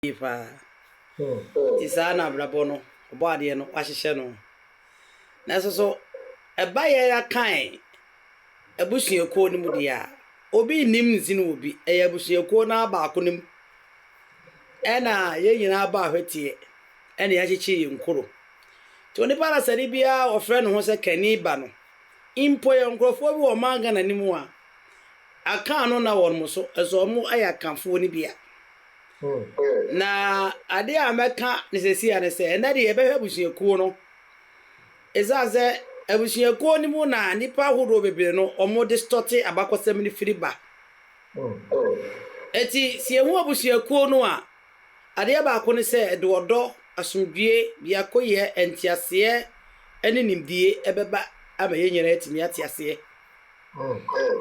yie paa. Nti saa na abrabɔ no, Ɔbɔadeɛ no wahyehyɛ no. Nanso so ɛba yɛn Akan abusuakuo no mu deɛ a, obi nnim nsene obi. Ɛyɛ abusuakuo no ara baako no mu ɛna yɛn nyinaa bɔ ahweteɛ ɛna yɛakyekyere yɛn nkuro. Nti onipa dasani biara a ɔfrɛ ne ho sɛ Kani ba no, mpo yɛn nkurɔfoɔ bi wɔ ɔman Ghana no mu a, Akan no nna wɔn so, ɛsɛ wɔn yɛ Akanfoɔ no bi a. Na adeɛ a mɛka ne sɛsi a ne sɛ, ɛnɛ deɛ yɛbɛhwɛ abusuakuo no. Ɛsiane sɛ abusuakuo no mu na nnipa ahodoɔ bebree no wɔde stɔte abakɔsɛm no firi ba. Eti sɛ yɛhu abusuakuo no a, adeɛ baako ne sɛ ɛde ɔdɔ, asomdwie, biakoyɛ, nteaseɛ ne nimdie ɛbɛba ama yɛn nyinaa atumi ate aseɛ.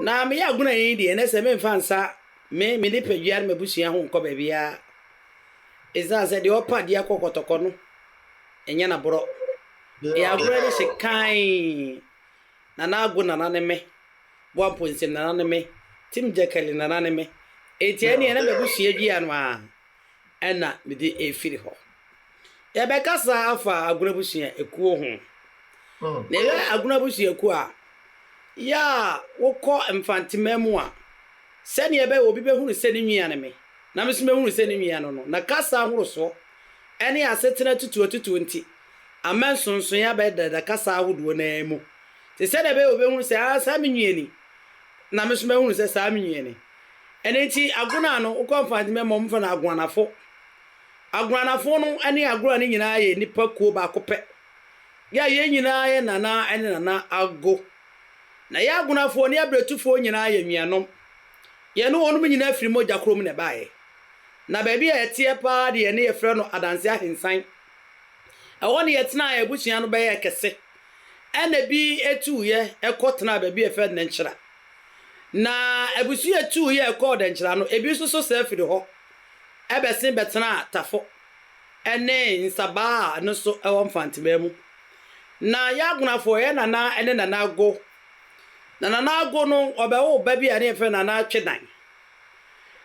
Na meyɛ agona yi deɛ, ɛnɛ sɛ memfa nsa Me, me nipadua ne m'abusua ho nkɔ baabiara. Esiane sɛ deɛ ɔpa adeɛ kɔ kɔtɔkɔ no, ɛnyɛ n'aborɔ. Deɛ agorɔ no hye kann. Nana Ago nana ne me. Boa Mponsim nana ne me. Tim Gyakali nana ne me. Enti ɛnneɛ na m'abusua dua no ara ɛna mede refiri hɔ. Yɛbɛkasa afa Agona abusua ekuo ho. Na yɛhwɛ Agona abusua kuo a, yɛ a wokɔ Mfanteman mu a, sɛdeɛ ɛbɛyɛ obi bɛhunu sɛ ne nua ne me, na me nso mɛhunu sɛ ne nua no no, na kasa ahorosoɔ ne asetena tutuotutuo nti, ama nsonsonoeɛ abɛdeda kasa ahodoɔ no ara mu. Nti sɛdeɛ ɛbɛyɛ obi bɛhunu sɛ, ah, saa me nua ni, na me nso mɛhunu sɛ saa me nua ni. Ɛno nti, Agona no, wokɔ Mfanteman mu a, wɔfrɛ no Agoanafo. Agoranafo no ne Agora no nyinaa yɛ nnipa kuo baako pɛ. Yɛ a yɛn nyinaa yɛ Nana ne Nana Ago. Na yɛ Agonafoɔ ne Abiretufoɔ nyinaa yɛ nuanom. Yɛne wɔnom nyinaa firi mogya korɔ mu na ɛbaeɛ. Na baabi a yɛteɛ paa deɛ ne yɛfrɛ no Adanse Ahensan. Ɛhɔ ne yɛtenaeɛ abusua no bɛyɛɛ kɛse. Ɛna bi tuiɛ kɔ tenaa baabi a yɛfrɛ no Nkyera. Na abusua a ɛtuiɛ kɔɔ Dɛnkyera no, ebi nso so saa firi hɔ bɛsen bɛtenaa Tafo ne Nsabaa a ɛno nso wɔ Mfanteman mu. Na yɛn Agonafoɔ, yɛn nana ne Nana Ago. Na Nana Ago no, ɔbɛwoo ba bi a ne yɛfrɛ no Nana Twedan.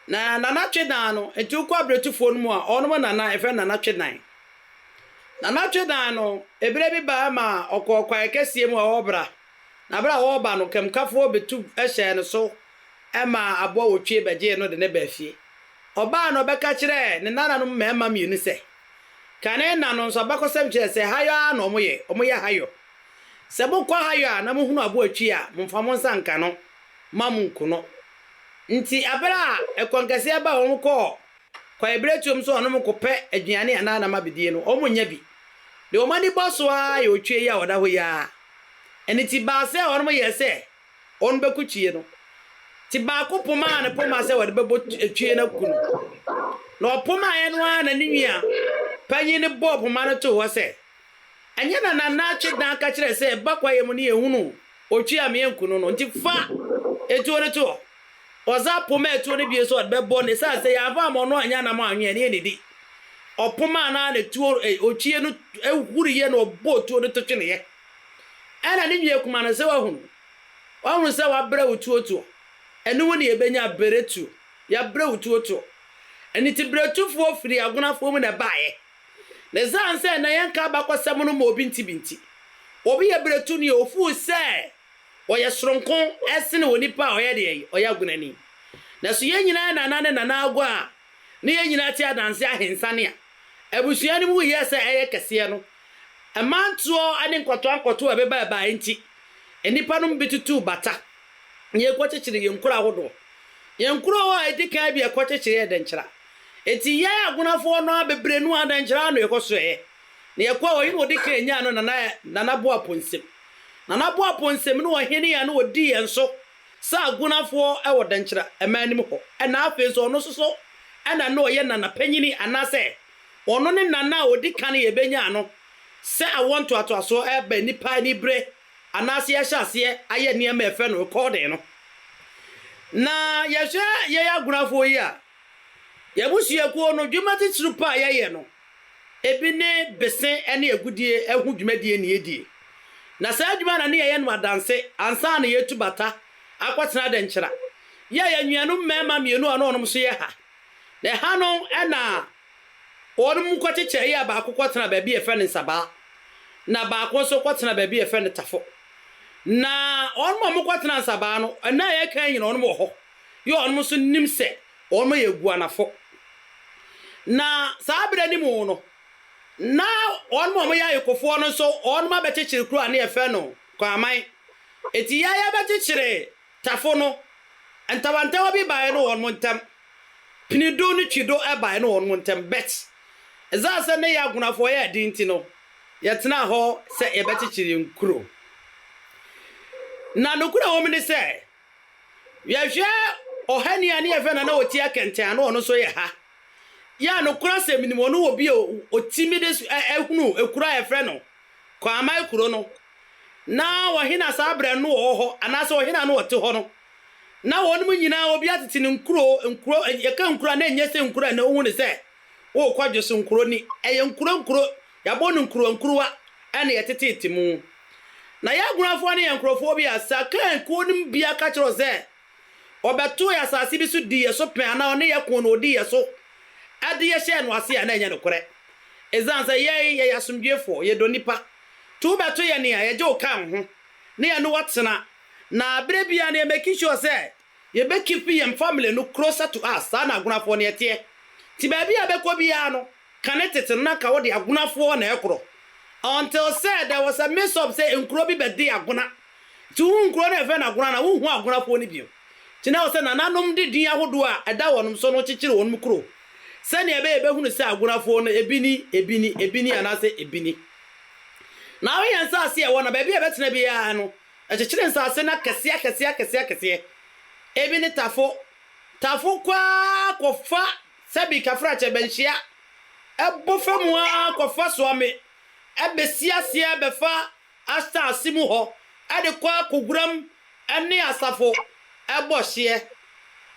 Na Nana Twedan no, nti wokɔ Abiretufoɔ no mu a, ɔnom nana, yɛfrɛ no Nana Twedan. Nana Twedan no, ebere bi baa ma ɔkɔɔ kwaeɛ kɛseɛ mu a ɔrebra. Na bere a ɔreba no, kamkafoɔ bɛtu hyɛɛ no so maa aboa wɔtwie bɛgyee no de no baa fie. Ɔbaa no, ɔbɛka kyerɛɛ ne nananom mmarima mmienu sɛ, Kane nna no nso, abakɔsɛm kyerɛ sɛ hayɔ ara na wɔyɛ, wɔyɛ hayɔ. Sɛ mokɔ hayɔ a na mohunu aboa twi a, momfa mo nsa nka no, mma monnku no. Nti bere a ɛkɔnkɛseɛ baa wɔn kɔɔ kwaebiretuom sɛ wɔnom kɔpɛ aduane anaa nam abedie no, wɔnnya bi. Deɛ wɔn ani bɔ so ara yɛ otwie yi a ɔda hɔ yi ara. Ɛno nti baa sɛ wɔnom yɛɛ sɛ wɔn bɛku twie no. Nti baako pomaa ne poma sɛ wɔde bɛbɔ twie no aku no. Na ɔpomaeɛ no ara na ne nua panyin no bɔɔ poma no too hɔ sɛ, Ɛnyɛ na Nana Atwe Dan ka kyerɛɛ sɛ ba kwaeɛ mu no yɛhunu otwie a meɛnku no no, nti fa etuo no to hɔ. Ɔsan pomaa etuo no bio sɛ ɔde bɛbɔ no, ɛsiane sɛ yɛamfa amma ɔno anyɛ anam anwe a, ne yɛnnidi. Ɔpomaa no ara na etuo, otwie no huriiɛ na ɔbɔɔ tuo no to tweneeɛ. Ɛna ne nua kuma no sɛ wahunu. Wahunu sɛ wabrɛ wo tuo toɔ. Ɛno mu na yɛbɛnya beretuo. Yɛabrɛ wo tuo toɔ. Ɛno nti beretufoɔ firi agonafoɔ mu na ɛbaeɛ. Na ɛsiane sɛ na yɛnka abakɔsɛm no ma obi nte bi nti, obi yɛ beretuni a ofuu sɛ ɔyɛ soronko sene onipa a ɔyɛ deɛ ɔyɛ agonani. Na so yɛn nyinaa yɛ nana ne nana ago a ne yɛn nyinaa te adanse ahensane a abusua no mu yɛ sɛ ɛyɛ kɛseɛ no Mmantoɔ ne nkɔtoa nkɔtoa a ɛbebaebaeɛ nti, nnipa nom bi tutuu bata na yɛkɔkyekyere yɛn nkuro ahodoɔ. Yɛn nkuro a ɛdi kan bi a yɛkɔkyekyere yɛ Dɛnkyera. Enti yɛn Agonafoɔ no ara bebree no ara Dɛnkyera ano yɛkɔsoɛeɛ. Na yɛkɔɔ ɔhene a ɔdi kan nyaa no Nana Nana Boaponsem. Nana Boaponsem ne ɔhene a na ɔdi yɛn so sɛ Agonafoɔ wɔ Dɛnkyera man no mu hɔ. Ɛna afei nso ɔno nso so na na ɔyɛ Nana panyini anaasɛ Ɔno ne nana a ɔdi kan yɛbɛnyaa no sɛ awoɔ ntoatoasoɔ reba nnipa ani bere anaasɛ yɛahyɛ aseɛ ayɛ nneɛma a yɛfrɛ no recording no. Na yɛhwɛ yɛn agonafoɔ yi a, yɛn abusuakuo no dwuma titiriw pa a yɛyɛ no, ebi ne bese ne agudeɛ ho dwumadie ne yɛdie. Na saa adwuma na ne yɛyɛ no adanse ansa na yɛatu bata akɔtena Dɛnkyera. Yɛ yɛn nuanom mmarima mmienu a na wɔnom nso yɛ ha. Na ɛha no na. Wɔn kɔkyekyɛɛ yɛ a baako kɔtena baabi a yɛfrɛ no Nsabaa, na baako nso kɔtena baabi a yɛfrɛ no Tafo. Na wɔn a wɔkɔtena Nsabaa no, ɛnnɛ a yɛreka yi nyinaa wɔn wɔ hɔ. Yɛ wɔn nso nim sɛ wɔn yɛ Aguanafo. Na saa berɛ no mu no, na wɔn a wɔyɛ ayekofoɔ no nso wɔn abɛkyekyere kuro a ne yɛfrɛ no Kwaman. Enti yɛ a yɛbɛkyekyere Tafo no, ntawantawa bi baeɛ no wɔn ntam. Pinido ne Twido baeɛ no wɔn ntam. But ɛsiane sɛ ne yɛ Agonafoɔ yɛ den nti no, yɛtenaa hɔ sɛ yɛbɛkyekyere yɛn kuro. Na nokorɛ wɔ mu ne sɛ, yɛhwɛ ɔhani a ne yɛfrɛ no na ɔti akɛntɛn a na ɔno nso yɛ ha. Yɛ a nokorɛ sɛ menim ɔno wɔ bi a ɔtumi de hunu ekuro a yɛfrɛ no Kwaman kuro no. Na ɔhene a saa berɛ no ɔwɔ hɔ anaasɛ ɔhene a na ɔte hɔ no, na wɔnom nyinaa obi atete ne nkuro, nkuro, yɛka nkuro a na ɛnyɛ sɛ nkuro a na wohu no sɛ worekɔ dwo so nkuro ni, ɛyɛ nkuro nkuro, yɛabɔ no nkuruwa nkuruwa ɛna yɛtetete mu. Na yɛn agunafoɔ no yɛ nkurɔfoɔ bi a sɛ Kain kuo no mu biara ka kyerɛ wo sɛ ɔbɛtoo yɛn asase bi so dii yɛn so pɛn anaa ɔne yɛn koo na ɔdii yɛn so de yɛn hyɛɛ no ase a, na ɛnyɛ nokorɛ. Ɛsiane sɛ yɛn, yɛyɛ asomdwoeɛfoɔ, yɛdɔ nnipa, nti wobɛto yɛn a, yɛgye wo ka wo ho na yɛne wo atena. Na berɛ biara no yɛ make sure sɛ yɛbɛ keep yɛn family no closer to us, saa na Agonafoɔ no yɛteɛ. Nti baabi a yɛbɛkɔ biara no, Kane tete no na nka wode agonafoɔ na ɛkorɔ until sɛ there was a mix up sɛ nkuro bi bɛdee agona nti wohu nkuro no a yɛfrɛ no agona no a wonhu agonafoɔ no bio nti na ɛwɔ sɛ nananom de din ahodoɔ a ɛda wɔnom so no kyekyere wɔnom kuro sɛdeɛ ɛbɛyɛ yɛbɛhunu sɛ agonafoɔ no ebi ni ebi ni ebi ni anaasɛ ebi ni. Na wohwɛ yɛn nsaase a ɛwɔ no a baabi a yɛbɛtena biara no ɛkyekyere nsaase no akɛseɛ akɛseɛ akɛseɛ akɛseɛ ebi ne tafo tafo kɔ ara kɔfa Sɛbi Kafrakyɛ bɛnhyia bɔ fa mu ara kɔfa Soame bɛsi aseɛ bɛfa asaase mu hɔ de kɔ Akoguram ne Asafo bɔ hyeɛ.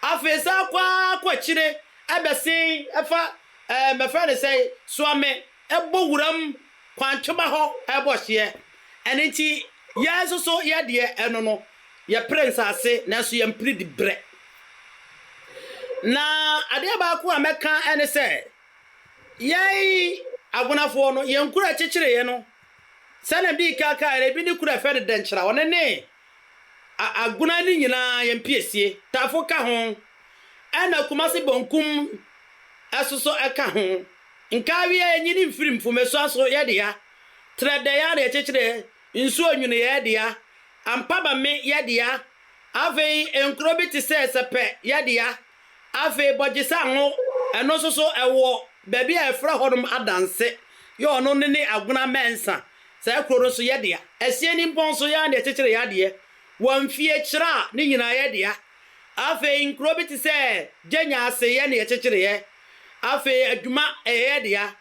Afei san kɔ ara kɔ akyire bɛsen fa ɛɛ bɛfrɛ no sɛn Soame bɔ wuram Kwantwema hɔ bɔ hyeɛ. Ɛno nti yɛn nso so yɛ deɛ ɛno no yɛpere nsaase nanso yɛmpere diberɛ. Na adeɛ baako a mɛka ne sɛ, yɛn Agonafoɔ no, yɛn kuro a ɛkyekyereeɛ no, sɛdeɛ medii kan kaeɛ no, ebi ne kuro a yɛfrɛ no Dɛnkyerɛ, ɔno ne Agona no nyinaa yɛn piesie, Tafo ka ho, ɛna Kumasi Bonkum nso so ka ho. Nkaaweɛ yɛnyini mfiri Mfomesua so yɛ dea, Trɛdɛɛ ara na yɛkyekyereeɛ, Nsuo nwunu yɛ dea, Ampabame yɛ dea, Afei nkuro bi te sɛ Sɛpɛ yɛ dea. Afei Bɔgyesango, ɛno nso so ɛwɔ baabi a yɛfrɛ hɔnom Adanse, yɛ ɔno ne ne Agona Mɛnsa. Saa kuro no nso yɛ dea. Asianimpɔn nso yɛ ara na yɛkyekyere yɛ adeɛ. Wamfie, Kyerɛ ne nyinaa yɛ dea. Afei nkuro bi te sɛ Gyenyaase yɛ na yɛkyekyereɛ. Afei Adwuma ɛyɛ yɛ dea.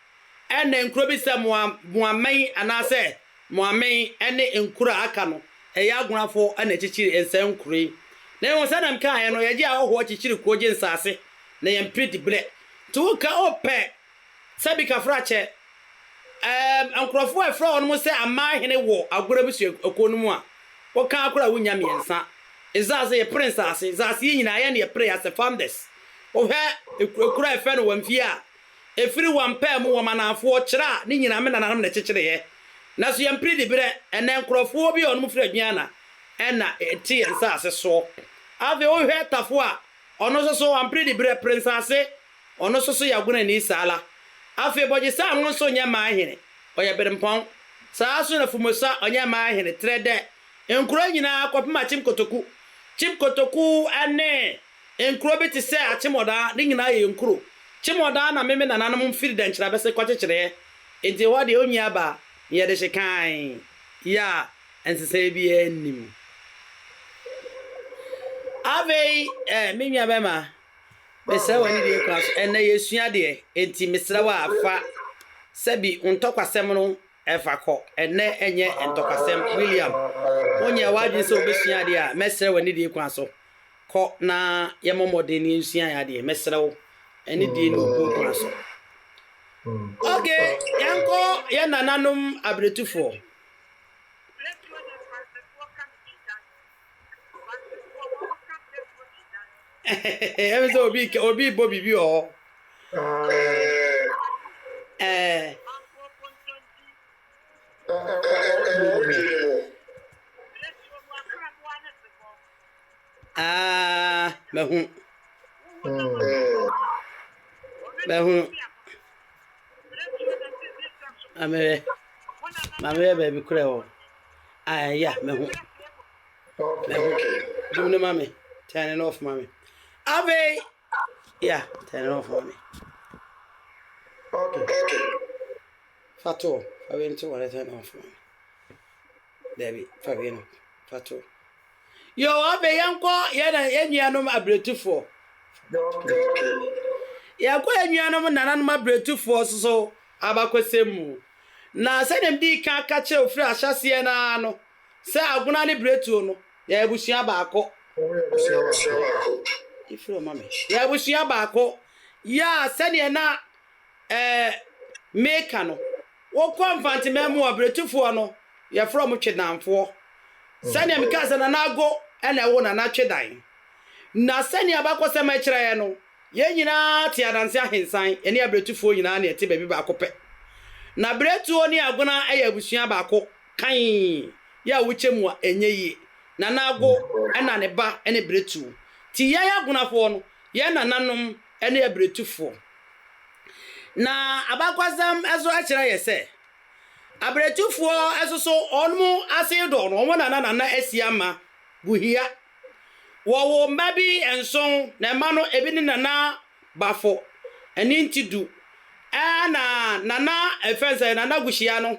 Ɛna nkuro bi te sɛ Moa, Moamɛn anaasɛ Moamen ne nkuro a aka no, ɛyɛ Agonafoɔ na ɛkyekyere nsaa nkuro yi. Na mmom sɛdeɛ mekaeɛ no, yɛgye ahɔhoɔ kyekyere kuro gye nsaase, na yɛmpere diberɛ. Nti woka wopɛ sɛ bi kafrakyɛ, ɛɛm, nkurɔfoɔ a ɛfrɛ wɔn sɛ amanhene wɔ Agona abusuakuo no mu a, woka ara koraa a wonnya mmiɛnsa. Nsaase, yɛpere nsaase. Nsaase yi nyinaa, yɛn na yɛpere as a founders. Wohwɛ ekuro a yɛfrɛ no Wamfie a, Ɛfiri wɔn pɛ mu, wɔn anaafoɔ, kyerɛ a ne nyinaa me nananom na ɛkyekyereeɛ. Nanso yɛmpere diberɛ, ɛnnɛ nkorɔfoɔ bi a wɔnom firi Aduana na ɛte yɛn nsaase soɔ. Afei wohwɛ Tafo a, ɔno nso so wampere diberɛ, pere nsaase, ɔno nso so yɛ Agonani saa ara. Afei Bɔgyesaa ho nso nyɛ mmaa hene, ɔyɛ Berempɔn. Saa ara nso na Fumosa, ɔnyɛ mmaa hene, Trɛdɛ, nkuro nyinaa kɔpem Akyem Kotoku. Kyem Kotoku ne Nkuro bi te sɛ Akyemɔdaa, ne nyinaa yɛ nkuro. Kyemɔdaa na me me nananom firi Dɛnkyerabɛse kɔkyekyereɛ, enti ɛhɔ deɛ ɔnyi aba na yɛde hye kann yɛ a nsesaeɛ biara nni mu. Afei eh, me nua bɛma, mesrɛ wo anidie kwan so, ɛnnɛ yɛsua adeɛ, enti mesrɛ wo a fa sɛbi wo ntɔkwasɛm no Fa kɔ. Ɛnnɛ ɛnyɛ ntɔkwasɛm. William, wonyɛɛ w'adwene sɛ wobɛsua adeɛ a, mɛsrɛ wo anidie kwan so. Kɔ na yɛmmɔ mmɔden na yɛnsua yɛn adeɛ. Mɛsrɛ wo, anidie ne obuo kwan so. Ok, yɛnkɔ yɛn nananom abiretufoɔ. Ɛmi sɛ obi obi bɔ biribi wɔ hɔ. Ɛɛ. Ah, mahu. Mahu. Maame maame yɛ baabi korɛ hɔ. Ah, ya, mahu. Mahu. Dum no ma me. Turn it off ma me. Afei, ya, turn it off ma me. Okay. Fa to hɔ. Fa wei nto hɔ na turn off ma me. Dabi, fa wei no. Fa to. Yo, afei yɛnkɔ yɛn yɛn nuanom abiretufoɔ. Yɛkɔ yɛn nuanom nananom abiretufoɔ nso so abakɔsɛm mu. Na sɛdeɛ medii kan ka kyerɛ wo firi ahyɛaseɛ no ara no, sɛ Agona ne Biretuo no, yɛyɛ abusua baako. Ifiri ɔma me. Yɛyɛ abusua baako. Yɛ a sɛdeɛ na ɛɛ meka no, wokɔ Mfanteman mu a, Biretufoɔ no, yɛfrɛ wɔn Twedanfoɔ. Sɛnea mekaa sɛ Nana Ago na ɛwoo Nana Twedan. Na sɛnea abakɔsɛm kyerɛ no, yɛn nyinaa te Adanse Ahensan, yɛne Abiretufoɔ nyinaa na yɛte baabi baako pɛ. Na Biretuo ne Agona yɛ abusua baako kann, yɛ a wokyɛ mu a ɛnyɛ yie. Nana Ago na ne ba ne Biretuo. Nti yɛn Agonafoɔ no, yɛn nananom ne Abiretufoɔ. Na abakɔsɛm nso kyerɛ yɛ sɛ, Abiretufoɔ nso so wɔn ase dɔ no, wɔn nana Nana Asiamah Guhia. Wɔwoo mma bi nson, na mma no ebi ne Nana Bafo, ɛne Nti Du, ɛna Nana ɛfɛn sɛ Nana Guhyia no.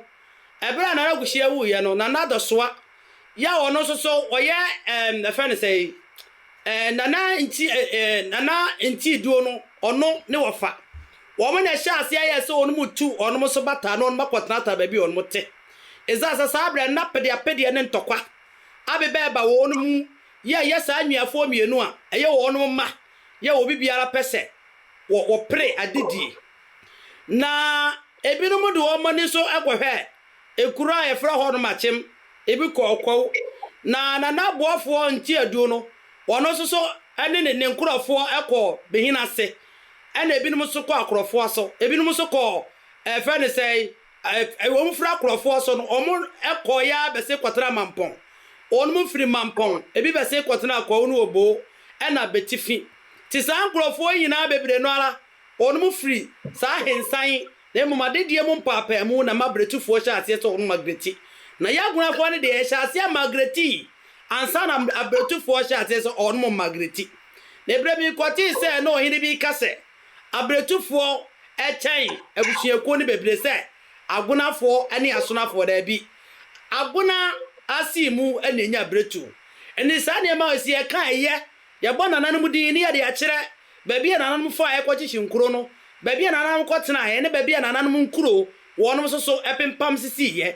Ɛberɛ a Nana Guhyia wuiɛ no, Nana Dɔsoa yɛ a ɔno nso so ɔyɛ ɛɛm ɛfɛn no sɛ ɛɛ Nana Nti ɛɛ Nana Nti Duo no, ɔno ne wɔfa. Wɔn na ɛhyɛɛ aseɛ yɛɛ sɛ wɔn tu wɔn so bata na wɔn akɔtenatena baabi a wɔn te. Esiane sɛ saa berɛ no na pedeapedeɛ ne ntɔkwa abeba reba wɔn mu yɛ ɛyɛ saa anuafoɔ mmienu a ɛyɛ wɔn mma yɛ obi biara pɛ sɛ wɔ wɔpere adedie. Na ebinom de wɔn ani nso kɔhwɛɛ ekuro a yɛfrɛ hɔ nom Akyem, ebi kɔɔ Kwawu. Na Nana Boafoɔ Ntiaduo no, ɔno nso so ne ne ne nkurɔfoɔ kɔɔ Behin ase ɛna ebinom nso kɔɔ akorɔfoɔ so, ebinom nso kɔɔ ɛfɛ ne sɛ wɔn firi akorɔfoɔ so no wɔn kɔɔ ya bɛse kɔtena Mampɔn, wɔn firi Mampɔn ebi bɛse kɔtena Kwawu ne Oboo ɛna Betifi. Te saa nkorɔfoɔ yi nyinaa bebree no ara wɔn firi saa Ahensan na mmom adedie mu mpaapaamu na ɛma Bretufoɔ hyɛɛ aseɛ sɛ wɔn magreti. Na yɛn Agonafoɔ no deɛ yɛhyɛ aseɛ magretii ansa na Abretufoɔ hyɛɛ aseɛ sɛ wɔn magreti. Na berɛ bi mekɔtee sɛ na ɔhene bi reka sɛ Abretufoɔ kyɛn abusuakuo no bebree sɛ Agonafoɔ ne Asonafoɔ. Daabi, Agona asee mu na ɛnya Abretu. Ɛnti saa nneɛma a ɛsi yɛka a ɛyɛ, yɛbɔ nananom din ne yɛde akyerɛ baabi a nananom faeɛ kɔkyekye nkuro no, baabi a nananom kɔtenaeɛ ne baabi a nananom nkuro wɔnom nso so pempam sisiiɛ.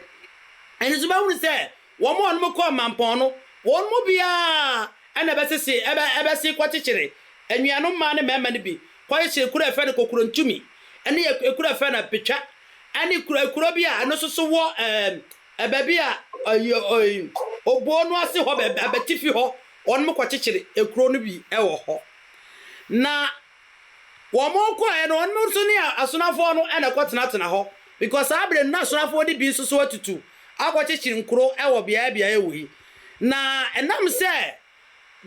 Ɛnti nso wobɛhunu sɛ Wɔn a wɔnom kɔɔ mampɔn no, wɔn mu biara na ɛbɛsese, ɛbɛ, ɛbɛse kɔkyekyere anuanom mmaa ne mmarima no bi, kɔkyekyere kuro a yɛfrɛ no Kokurontumi, ne ekuro a yɛfrɛ no Apetwa, ne kuro, ekuro bi a ɛno nso so wɔ ɛɛ, baabi a ɛyɛ, ɛɛ, Oboo no ase hɔ, baabi, abatifi hɔ, wɔnom kɔkyekyere ekuro no bi wɔ hɔ. Na Wɔn kɔɛ no, wɔn nso ne asonafoɔ no na ɛkɔtenatena hɔ, because saa berɛ no na asonafoɔ no bi nso so atutu akɔkyekyere nkuro wɔ beaeɛ beaeɛ wei. Na ɛnam sɛ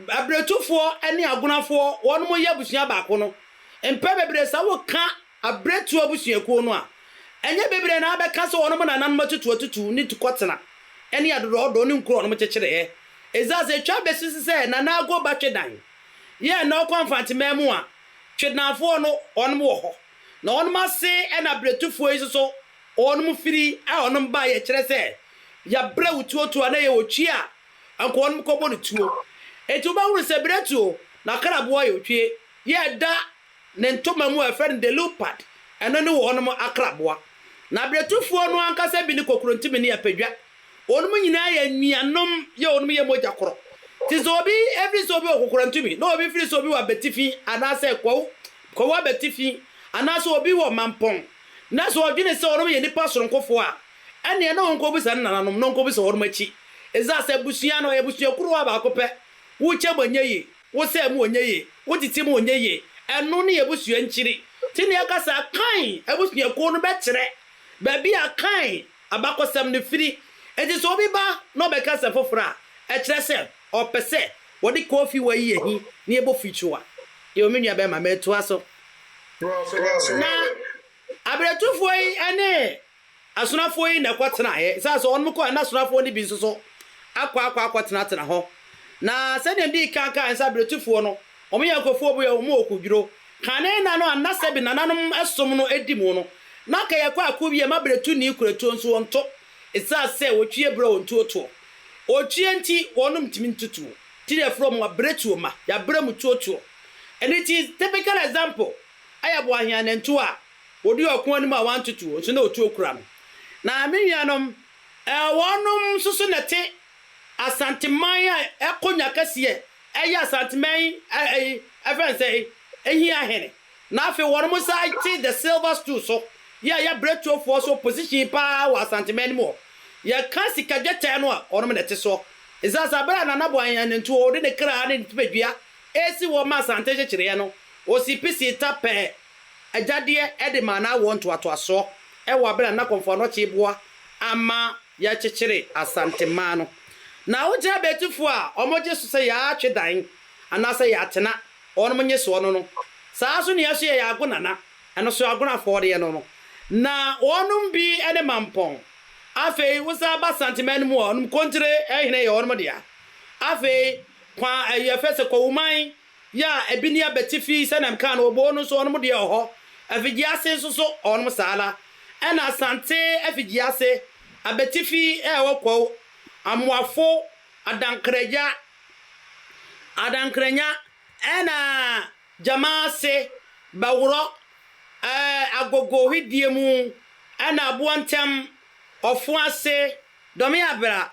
Abiretufoɔ ne Agonafoɔ wɔn yɛ abusua baako no, mpɛn bebree sɛ woka Abiretuo abusuakuo no a, ɛnyɛ bebree na abɛka sɛ wɔn nananom atutu atutu ne tukɔtena ne adodɔɔdɔɔ ne nkuro a wɔn kyekyereɛ. Ɛsiane sɛ ɛtwa bɛsisi sɛ Nana Ago Batwedan Yɛ na ɔkɔ Mfanteman mu a, Twedanfoɔ no wɔnom wɔ hɔ. Na wɔnom ase na Bretufoɔ yi nso so wɔnom firi a wɔnom baeɛ kyerɛ sɛ yɛabrɛ wo tuotuo a na ɛyɛ otwie a anka wɔnom kɔbɔ no tuo. Enti wobɛhunu sɛ Bretuo n'akraboa yɛ otwie. Yɛ ɛda ne ntoma mu a yɛfrɛ no the leopard, ɛno ne wɔnom akraboa. Na abiretufoɔ no ankasa bi ne kokurontimi ne apadwa. Wɔnom nyinaa yɛ anuanom, yɛ wɔnom yɛ mogya korɔ. Nti sɛ obi firi sɛ obi wɔ kokorantumi, na obi firi sɛ obi wɔ abatifi anaasɛ kwawu, kwawu abatifi, anaasɛ obi wɔ mampɔn, na sɛ ɔdwene sɛ wɔnom yɛ nnipa soronkofoɔ a, ɛnneɛ na ɔnkɔbisa ne nananom, na ɔnkɔbisa wɔnom akyi. Ɛsiane sɛ abusua no, ɛyɛ abusua kuruwa baako pɛ, wokyɛ mu ɛnyɛ yie. Wo sɛɛ mu ɔnyɛ yie, wo tete mu ɔnyɛ yie, ɛno ne y'abusua nkyiri. Nti na yɛka sɛ Akan abusuakuo no bɛkyerɛ baabi a Akan abakɔsɛm no firi. Enti sɛ obi ba na ɔbɛka asɛm foforɔ a, ɛkyerɛ sɛ ɔpɛ sɛ wɔde Kofi wɔ yi ahi na yɛbɔ fikyiwa. Yoo, me nua bɛrima, metoa so. Na aberɛtufoɔ yi ne Asonafoɔ yi na ɛkɔtenaeɛ. Ɛsiane sɛ wɔnom kɔeɛ na asonafoɔ no bi nso so akɔ akɔ akɔtenatena hɔ. Na sɛdeɛ medii kan kaeɛ sɛ aberɛtufoɔ no, wɔyɛ nkurɔfoɔ bi a wɔn wɔ kudwuro. Kane nna no a na sɛbe nananom som no di mu no, na anka yɛkɔ akuo bi a ɛma berɛtuni kura tuo nso wɔnto. Ɛsiane sɛ wɔtwie berɛ a wɔntuo toɔ. Wɔtwie nti wɔnom ntumi nto tuo. Nti na yɛfrɛ wɔn aberɛtuo mma. Yɛabrɛ mu tuo toɔ. Ɛno nti typical example ɛyɛ Boaheaa Nantuo a Ɔdii ɔko anim a wanto tuo, nso na otuo kura no. Na me nuanom, wɔnom nso so na ɛte Asanteman a ɛkɔ kɛseɛ, ɛyɛ Asanteman ɛyi, ɛfrɛ no sɛ, ɛhia hene. Na afei wɔnom san te the silver stool so, yɛ a ɛyɛ Brɛtuofoɔ so position paa wɔ Asanteman no mu hɔ. Yɛka sika dwetɛ no a, wɔnom na ɛte soɔ. Ɛsiane sɛ berɛ a Nana Boahen Anantuo ɔde ne kra ne ne tipadua resi hɔ ma Asante nkyekyereɛ no, ɔsii pi sii ta pɛɛ agyadeɛ de maa n'awoɔ ntoatoasoɔ wɔ aberɛ a na Komfo Anokye boa ama yɛkyekyere Asanteman no. Na wogyina Betufoɔ a wɔgye so sɛ yɛatwe dan anaasɛ yɛatena wɔnom nnyesoɔ no no, saa ara nso na yɛn nso yɛyɛ Agonana, ɛno nso Agonafoɔ deɛ no no. Na wɔnom bi ne Mampɔn. Afei wosan ba Asanteman no mu a, wɔnom Kontire hene yɛ wɔnom dea. Afei kwa yɛfrɛ sɛ Kwawuman Yɛ a ebi ne abatifi sɛnea mekaa no, Oboo no nso wɔnom deɛ wɔ hɔ, Afigyiase nso so wɔnom saa ara, ɛna Asante Afigyiase, Abatifi a ɛwɔ Kwawu, Amoafo, Adankragya, Adankranya, ɛna Gyamaase, Bɛworɔ, ɛɛ Agogo hwedie mu, ɛna Aboɔntɛm, Ɔfoase, Dɔmeabra,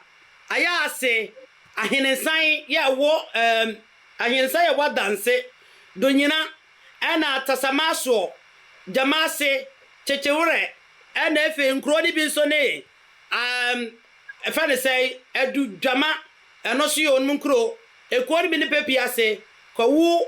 Ayaase, Ahenensan yɛ ɛwɔ ɛɛm Ahenensan yɛ ɛwɔ Adanse, Donyina, ɛna Tasamasoɔ, Gyamaase, Kyekyewerɛ, ɛna afei nkuro no bi nso ne ɛɛm ɛfɛ ne sɛn Adu Dwama, ɛno nso yɛ wɔnom nkuro. Ekuo no bi ne Pepiase, Kwawu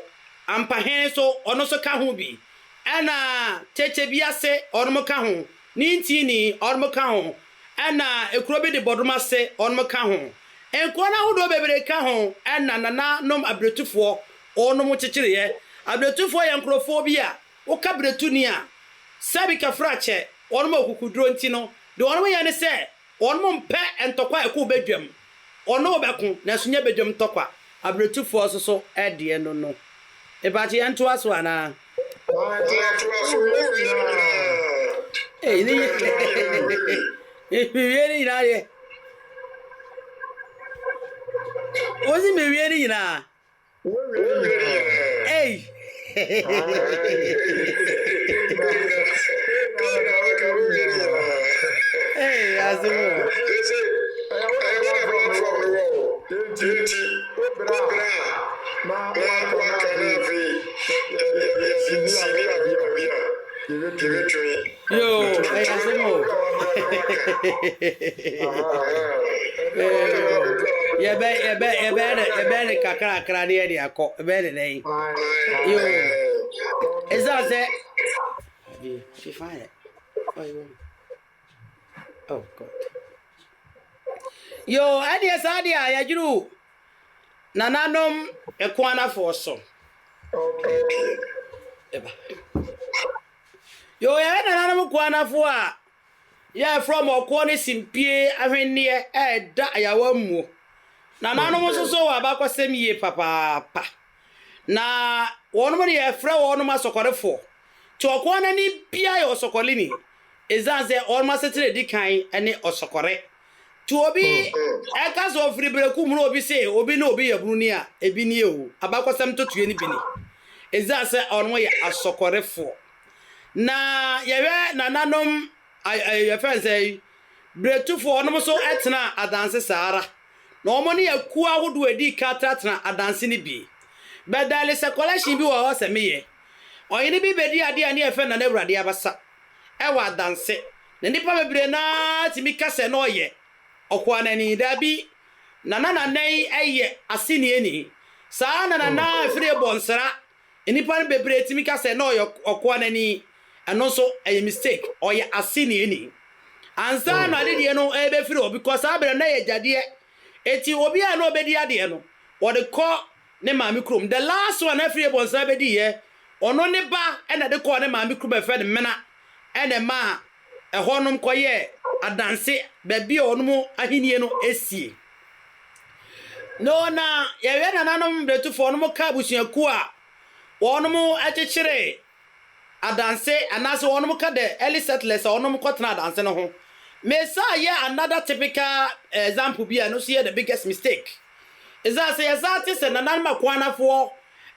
Ampahene nso ɔno nso ka ho bi, ɛna Kyekyebiase ɔnom ka ho, Nintini ɔnom ka ho, Ɛna ekuro bi de bɔdom ase ɔnom ka ho. Nkuro no ahodoɔ bebree ka ho ɛna nana nom abiretufoɔ ɔnom kyekyereɛ. Abiretufoɔ yɛ nkorɔfoɔ bi a woka biretuni a sɛbi kafrakyɛ ɔnom akukuduro nti no deɛ ɔnom yɛ ne sɛ ɔnom mpɛ ntɔkwa a ɛkɔ badwam. Ɔne wo bɛko nanso nyɛ badwam ntɔkwa. Abiretufoɔ nso so deɛ no no. Mepakyɛ yɛntoa so anaa? Ei, ne mewie ne nyinaa deɛ. Wosi mewie ne nyinaa. Ei. Ei, asem o. Yoo, ɛyɛ asɛm o. Yɛbɛ yɛbɛ yɛbɛyɛ ne yɛbɛyɛ ne kakrakra ne yɛde akɔ yɛbɛyɛ ne dɛn. Yoo, ɛsiane sɛ. Oh God. Yoo, ɛdeɛ saa deɛ a yɛdwuru Nananom Ekuanafoɔ so. Yoo, yɛyɛ nananom Ekuanafoɔ a yɛfrɛ wɔn ɔkoɔ ne simpie ahwenneɛ a ɛda ayawa mmuo. Nananom nso so wɔ abakɔsɛm yie papaapa. Na wɔnom de yɛfrɛ wɔnom asɔkɔrefoɔ. Nti ɔkoɔ no ani biara yɛ ɔsɔkɔreni. Ɛsiane sɛ wɔnom asetena ɛdi kan ne ɔsɔkɔre. Nti obi ɛka sɛ ɔfiri berɛku mu na obi se obi ne obi yɛ bunu a, ebi nie o. Abakɔsɛm ntotoeɛ no bi ni. Ɛsiane sɛ wɔnom yɛ asɔkɔrefoɔ. Na yɛhwɛ nananom yɛfrɛ no sɛ berɛtufoɔ wɔnom nso tenaa adanse saa ara. Na wɔn ne akuo ahodoɔ a ɛdii kan tenatena adanse no bi. But there is a collection bi wɔ hɔ sɛ meyɛ. Ɔhene bi bɛdii adeɛ a ne yɛfrɛ no Nana Awurade Abasa wɔ adanse. Na nnipa bebree no ara tumi ka sɛ na ɔyɛ ɔkoanani. Dabi, Nana Nana yi yɛ asenieni. Saa Nana Nana a ɛfiri Ebɔnsra. Nnipa no bebree tumi ka sɛ na ɔyɛ ɔkoanani. Ɛno nso ɛyɛ mistake. Ɔyɛ aseniani. Ansa na adedie no ɛbɛfiri hɔ because saa berɛ no na ɛyɛ agyadeɛ. Eti obi a na ɔbɛdi adeɛ no, wɔde kɔ ne maame kurom. The last one afiri Ebonsa bɛdiiɛ, ɔno ne ba ɛna de kɔɔ ne maame kurom a ɛfrɛ no Mena ɛna ɛmaa ɛhɔnom kɔyɛɛ adanse baabi a ɔnom ahennie no esie. No na yɛhwɛ nananom mmerɛtufoɔ ɔnom ka abusuakuo a wɔnom kyekyere adanse anaasɛ wɔnom ka the early settlers a wɔnom kɔtena adanse no ho. Mesa yɛ another typical example bi a ɛno nso yɛ the biggest mistake. Ɛsiane sɛ yɛsan te sɛ nananom akoanafoɔ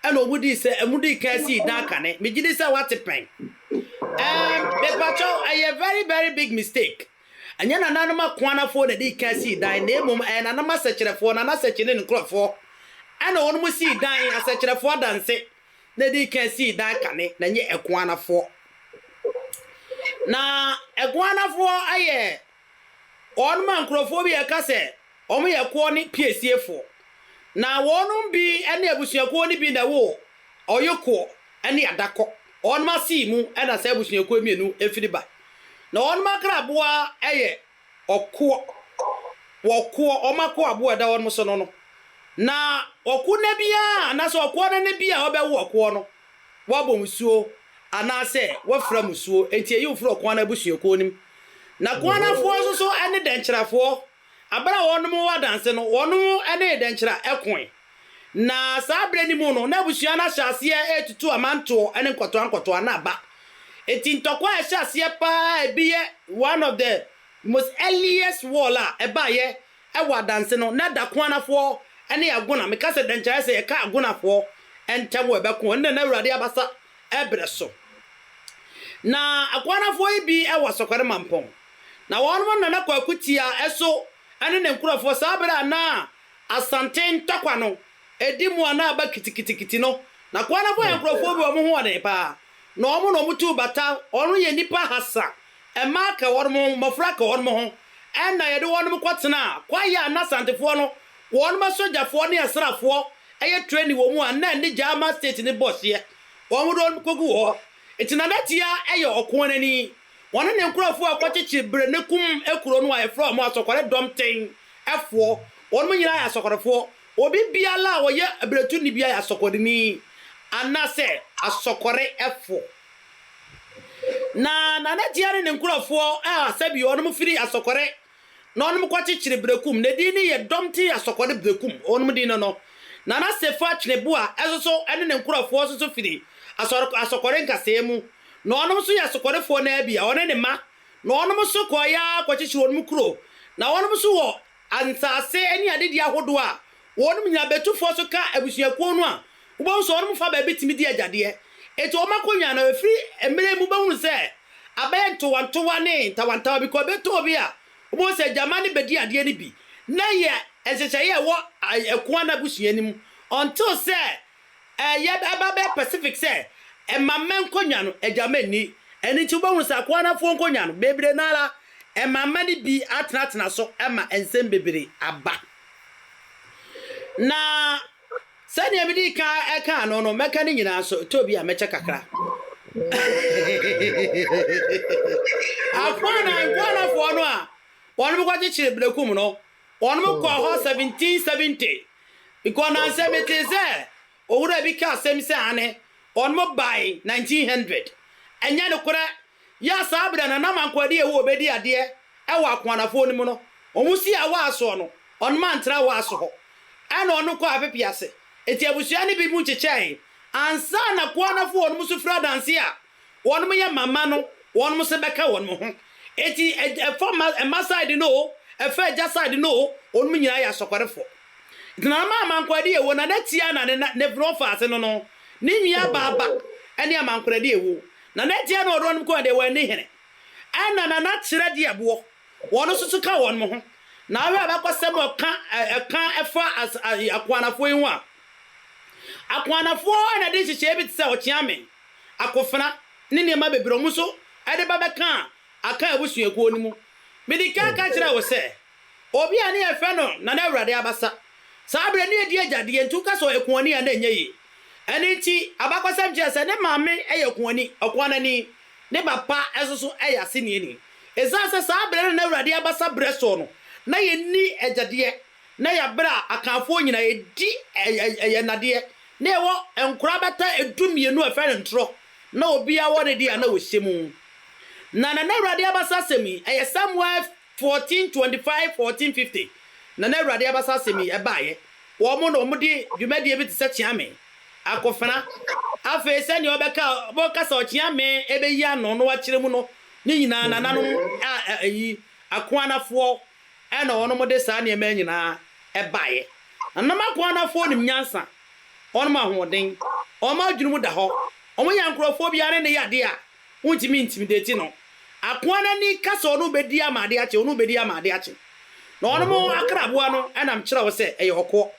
ɛna wɔn di sɛ ɛmu di kan sii dan kane. Megye di sɛ wate pɛn. Mepakyɛw, ɛyɛ very very big mistake. Ɛnyɛ nananom akoanafoɔ na di kan sii dan, na mmom ɛyɛ nananom asɛkyerɛfoɔ, nana asɛkyerɛ ne ne nkurɔfoɔ ɛna wɔn mu sii dan, asɛkyerɛfoɔ adanse na di kan sii dan kane, na nyɛ ɛkoanafoɔ. Na ɛkoanafoɔ ayɛ wɔn a nkurɔfoɔ bi yɛka sɛ wɔn yɛ koɔ ne piesiefoɔ. Na wɔn bi ne abusuakuo no bi na ɛwɔ ɔyokoɔ ne adakɔ. Wɔn asii mu ɛna saa abusuakuo mmienu efiri ba. Na wɔn akraboa yɛ ɔkoɔ. Wɔkoɔ, wɔn ako aboa ɛda wɔn so no. Na ɔko na biara anaasɛ ɔkoɔ no ne bi a ɔbɛwo ɔkoɔ no, wɔabɔ musuo anaasɛ wɔafira musuo. Enti eyi wofiri ɔkoa no abusuakuo no mu. Na koanafoɔ nso so ne dɛnkyerɛfoɔ. Abere a wɔn wɔ adanse no, wɔn ne dɛnkyerɛ ɛkoe. Na saa abere no mu no, na abusua no ahyɛ aseɛ etutu amantoɔ ne nkɔtoa nkɔtoa na aba. Eti ntɔkwa a ɛhyɛ aseɛ paa ebi yɛ one of the most earliest war a ɛbaayɛ ɛwɔ adanse no, na da koanafoɔ ne agona. Meka sɛ dɛnkyerɛ sɛ yɛka agonafoɔ ntɛm wɔ ɛbɛko ɛno na Awurade abasa ɛbrɛ so. Na akoanafoɔ yi bi ɛwɔ Asɔkɔre Mampɔn. Na wɔn nana Kwaku Tia ɛso ɛne ne nkurɔfoɔ saa bere a na Asante ntɔkwa no edi mu a na aba kitikiti no. Na koanafoɔ yɛ nkurɔfoɔ bi wɔn ho ɔden paa. Na wɔn na wɔn tu bata, wɔn yɛ nipa hasa. Mmaa ka wɔn ho, mmɔfra ka wɔn ho. Ɛna yɛde wɔn kɔtena kwaeɛ a na Asantefoɔ no, wɔn asogyafoɔ ne asraafoɔ ɛyɛ training wɔ mu a na ɛne Gyama state ne bɔ hyeɛ. Wɔn de wɔn kɔgu hɔ. Eti Nana Tia ɛyɛ ɔko n'ani. Wɔne ne nkurɔfoɔ a kɔkyekyere bere ne kum ekuro no a yɛfrɛ wɔn Asɔkɔre Dɔmten ɛfoɔ. Wɔn nyinaa yɛ asɔkɔrefoɔ. Obi biara a wɔyɛ abiretuni bi yɛ asɔkɔreni anaasɛ asɔkɔre ɛfoɔ. Na Nana Tia ne ne nkurɔfoɔ a sɛbi wɔn firi Asɔkɔre na wɔn kɔkyekyere Berekum. Ne din ne yɛ Dɔmten Asɔkɔre Berekum. Wɔn din no. Nana Sefa Tweneboa ɛso so ɛne ne nkurɔfoɔ nso so firi Asɔkɔre nkasɛɛ mu. Na wɔn nso yɛ asɔkɔrefoɔ naa bi a ɔne ne ma. Na wɔn nso kɔɔeɛ kɔkyekyere wɔn kuro. Na wɔn nso wɔ nsase ne adedie ahodoɔ a wɔn nyinaa bɛtufoɔ so ka abusuakuo no a wobɛhu sɛ wɔn fa baabi tumi di agyadeɛ. Eti wɔn akonnwa no efiri mmerɛ mu bɛhunu sɛ abɛyɛ ntowantowa ne ntawantawa bi kɔ ɛbɛtɔ obi a wobɛhu sɛ gyama ne bɛdi adeɛ no bi. Na yɛ nhyehyɛeɛ a ɛwɔ ɛkoa no abusua no mu until sɛ ɛyɛ ɛba bɛyɛ Pacific sɛ ɛmama nkonnwa no agyama nni. Ɛno nti wobɛhunu sɛ akoanafoɔ nkonnwa no bebree nara ɛmama no bi atenatena so ɛma nsɛm bebree aba. Na sɛnea mede ka ɛka no, mɛka ne nyinaa so ɛtɔ bi a mɛkyɛ kakra. Akoana nkoanafoɔ no a wɔn kɔkyekyere Berekum no, wɔn kɔɔ hɔ 1770 because nansɛ mete sɛ owura bi ka asɛm sɛ ane wɔn bae 1900. Ɛnyɛ nokorɛ. Yɛ saa berɛ no nam ankoade a ɛwɔ obɛdi adeɛ ɛwɔ akoanafoɔ no mu no, wɔn si awɔ asoɔ no, ɔnom antena awɔ aso hɔ. Ɛna ɔno kɔ apepe ase. Eti abusua no bi mu kyekyɛe ansa na koanafoɔ wɔn nso firi adanse a wɔn yɛ mama no, wɔn nso bɛka wɔn ho. Eti ɛfa mma side no o, ɛfa agya side no o, wɔn nyinaa yɛ asɔkɔrefoɔ. Nti na ama amankwade ewo na n'atia na ne fa ase no ne nua baaba ɛne amankwade ewo na n'atia na ɔdɔ no kɔn deɛ wɔn ani hene. Ɛna na n'akyerɛ deɛ boɔ wɔn nso so ka wɔn ho. Na ahwɛ abakɔsɛm ɔka ɛka ɛfa akoanafoɔ yi ho a, akoanafoɔ ɛna de nhyehyɛeɛ bi te sɛ ɔkyeame, akofena ne nneɛma bebree ɔmo nso ɛde ba bɛka aka abusuakuo no mu. Mede ka kyerɛ wo sɛ obi a ne yɛfrɛ no Nana Awurade Abasa, saa berɛ ne yɛdi agyadeɛ nti woka sɛ ɔyɛ koani a na ɛnyɛ yie. Ɛno nti, abakɔsɛm kyerɛ sɛ ne maame yɛ kuani, ɔkoanani, ne papa nso so yɛ aseniani. Esiane sɛ saa berɛ no na Awurade abasa berɛ soɔ no, na yɛnni agyadeɛ, na yɛabrɛ a Akanfoɔ nyinaa yɛdi yɛn nnadeɛ, na yɛwɔ nkorabata 12 a yɛfrɛ no ntorɔ, na obiara wɔ ne deɛ a na ɔhyɛ mu. Na Nana Awurade abasa asɛm yi, ɛyɛ Samuel 1425, 1450 na na Awurade abasa asɛm yi ɛbaeɛ. Wɔn na wɔde dwumadie bi te sɛ Kyeame, Akofena, afei sɛdeɛ wɔbɛka wɔka sɛ Ɔkyeame ɛbɛyi ano na wakyerɛ mu no, ne nyinaa nananom a ɛyi Akoanafoɔ ɛna wɔn de saa nneɛma nyinaa ɛbaeɛ. Nananom Akoanafoɔ nim nyansa, wɔn ahoɔden, wɔn adwene mu da hɔ, wɔn yɛ nkurɔfoɔ biara ne ne yadeɛ a wontumi intimidate no. Akoa no ani ka sɛ ɔno bɛdi ama ade akye, ɔno bɛdi ama ade akye. Na ɔnom akraboa no ɛnam kyerɛ wo sɛ ɛyɛ ɔkoɔ.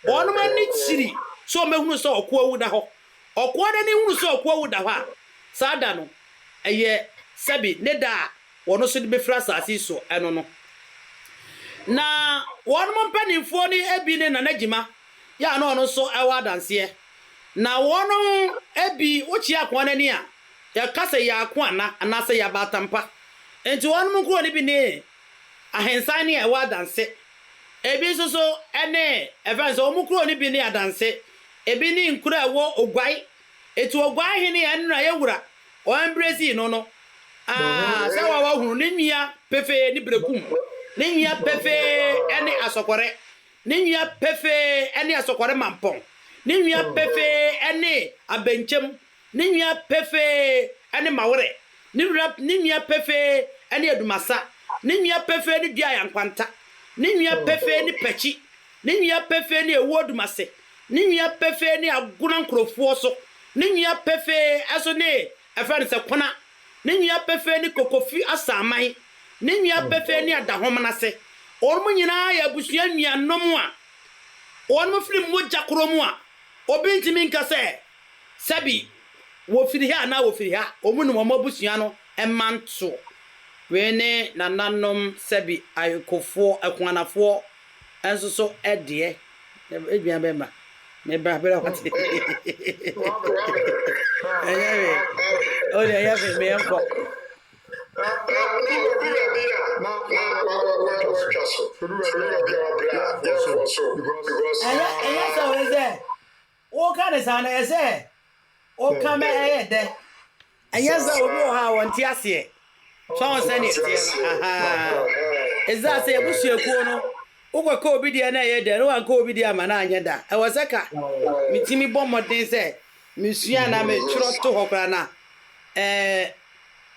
Ɔnom ani kyiri sɛ ɔmɛhunu sɛ ɔkoɔ awu da hɔ. Ɔkoa no ani hunu sɛ ɔkoɔ awu da hɔ a, saa da no, ɛyɛ sɛbi ne da a wɔno nso de bɛfiri asase yi so ɛno no. Na wɔnom mpanimfoɔ no bi ne Nana Gyima, yɛ a na ɔno nso ɛwɔ adanseɛ. Na wɔnom bi, wokyia akoa no ani a, yɛka sɛ yɛ ako ana anaasɛ yɛ abaatampa. Nti wɔnom nkuro no bi ne Ahensan ne a ɛwɔ adanse. Ebi nso so ne ɛfɛn sɛ wɔn kuro no bi ne adanse. Ebi ne nkuro a ɛwɔ Oguai. Eti Oguai hene a ɛno na yɛ wura ɔembresi no no. Aa sɛ wa wahunu ne nwia pefee ne berekum. Ne nwia pefee ne asɔkɔrɛ. Ne nwia pefee ne asɔkɔrɛ mampɔn. Ne nwia pefee ne abɛnkyɛm. Ne nwia pefee ne mawerɛ. Ne wura ne nwia pefee ne adumasa. Ne nwia pefee ne dua yankwanta. Ne nwia pefee ne pɛkyi. Ne nwia pefee ne ewu odumase. Ne nwia pefee ne agona nkurofoɔ so. Ne nwia pefee ɛso ne ɛfɛ no sɛ kona. Ne nwia pefee ne kokofi asaman. Ne nwia pefee ne adahom n'ase. Wɔn nyinaa yɛ abusua nnuanom a wɔn firi mogya koro mu a obi ntumi nka sɛ sɛbi wɔfiri ha anaa wɔfiri ha. Wɔn nim wɔn abusua no mma ntoɔ. Wei ne nananom sɛbi ayekofoɔ, akuanafoɔ nso so deɛ. Edua bɛma. Meba bɛrɛ wate. Ɛnyɛ hwee. O deɛ ɛnyɛ hwee meyɛ nkɔ. Na obi a na watwa so firi baabi a wabrɛ a yɛfoɔ so because Ɛnyɛ sɛ wɔyɛ sɛ woka ne saa no ɛyɛ sɛ woka mɛ ɛyɛ dɛ. Ɛnyɛ sɛ obi wɔ hɔ a wɔnte aseɛ. Sɛ wɔn sɛ ne ɛteɛ no ahaa. Ɛsɛ sɛ abusuakuo no wokɔka obi deɛ na ɛyɛ dɛ na wanka obi deɛ ama na anyɛ da. Ɛwɔ sɛ ka metumi bɔ mmɔden sɛ mesua na metwerɛ to hɔ koraa na ɛɛ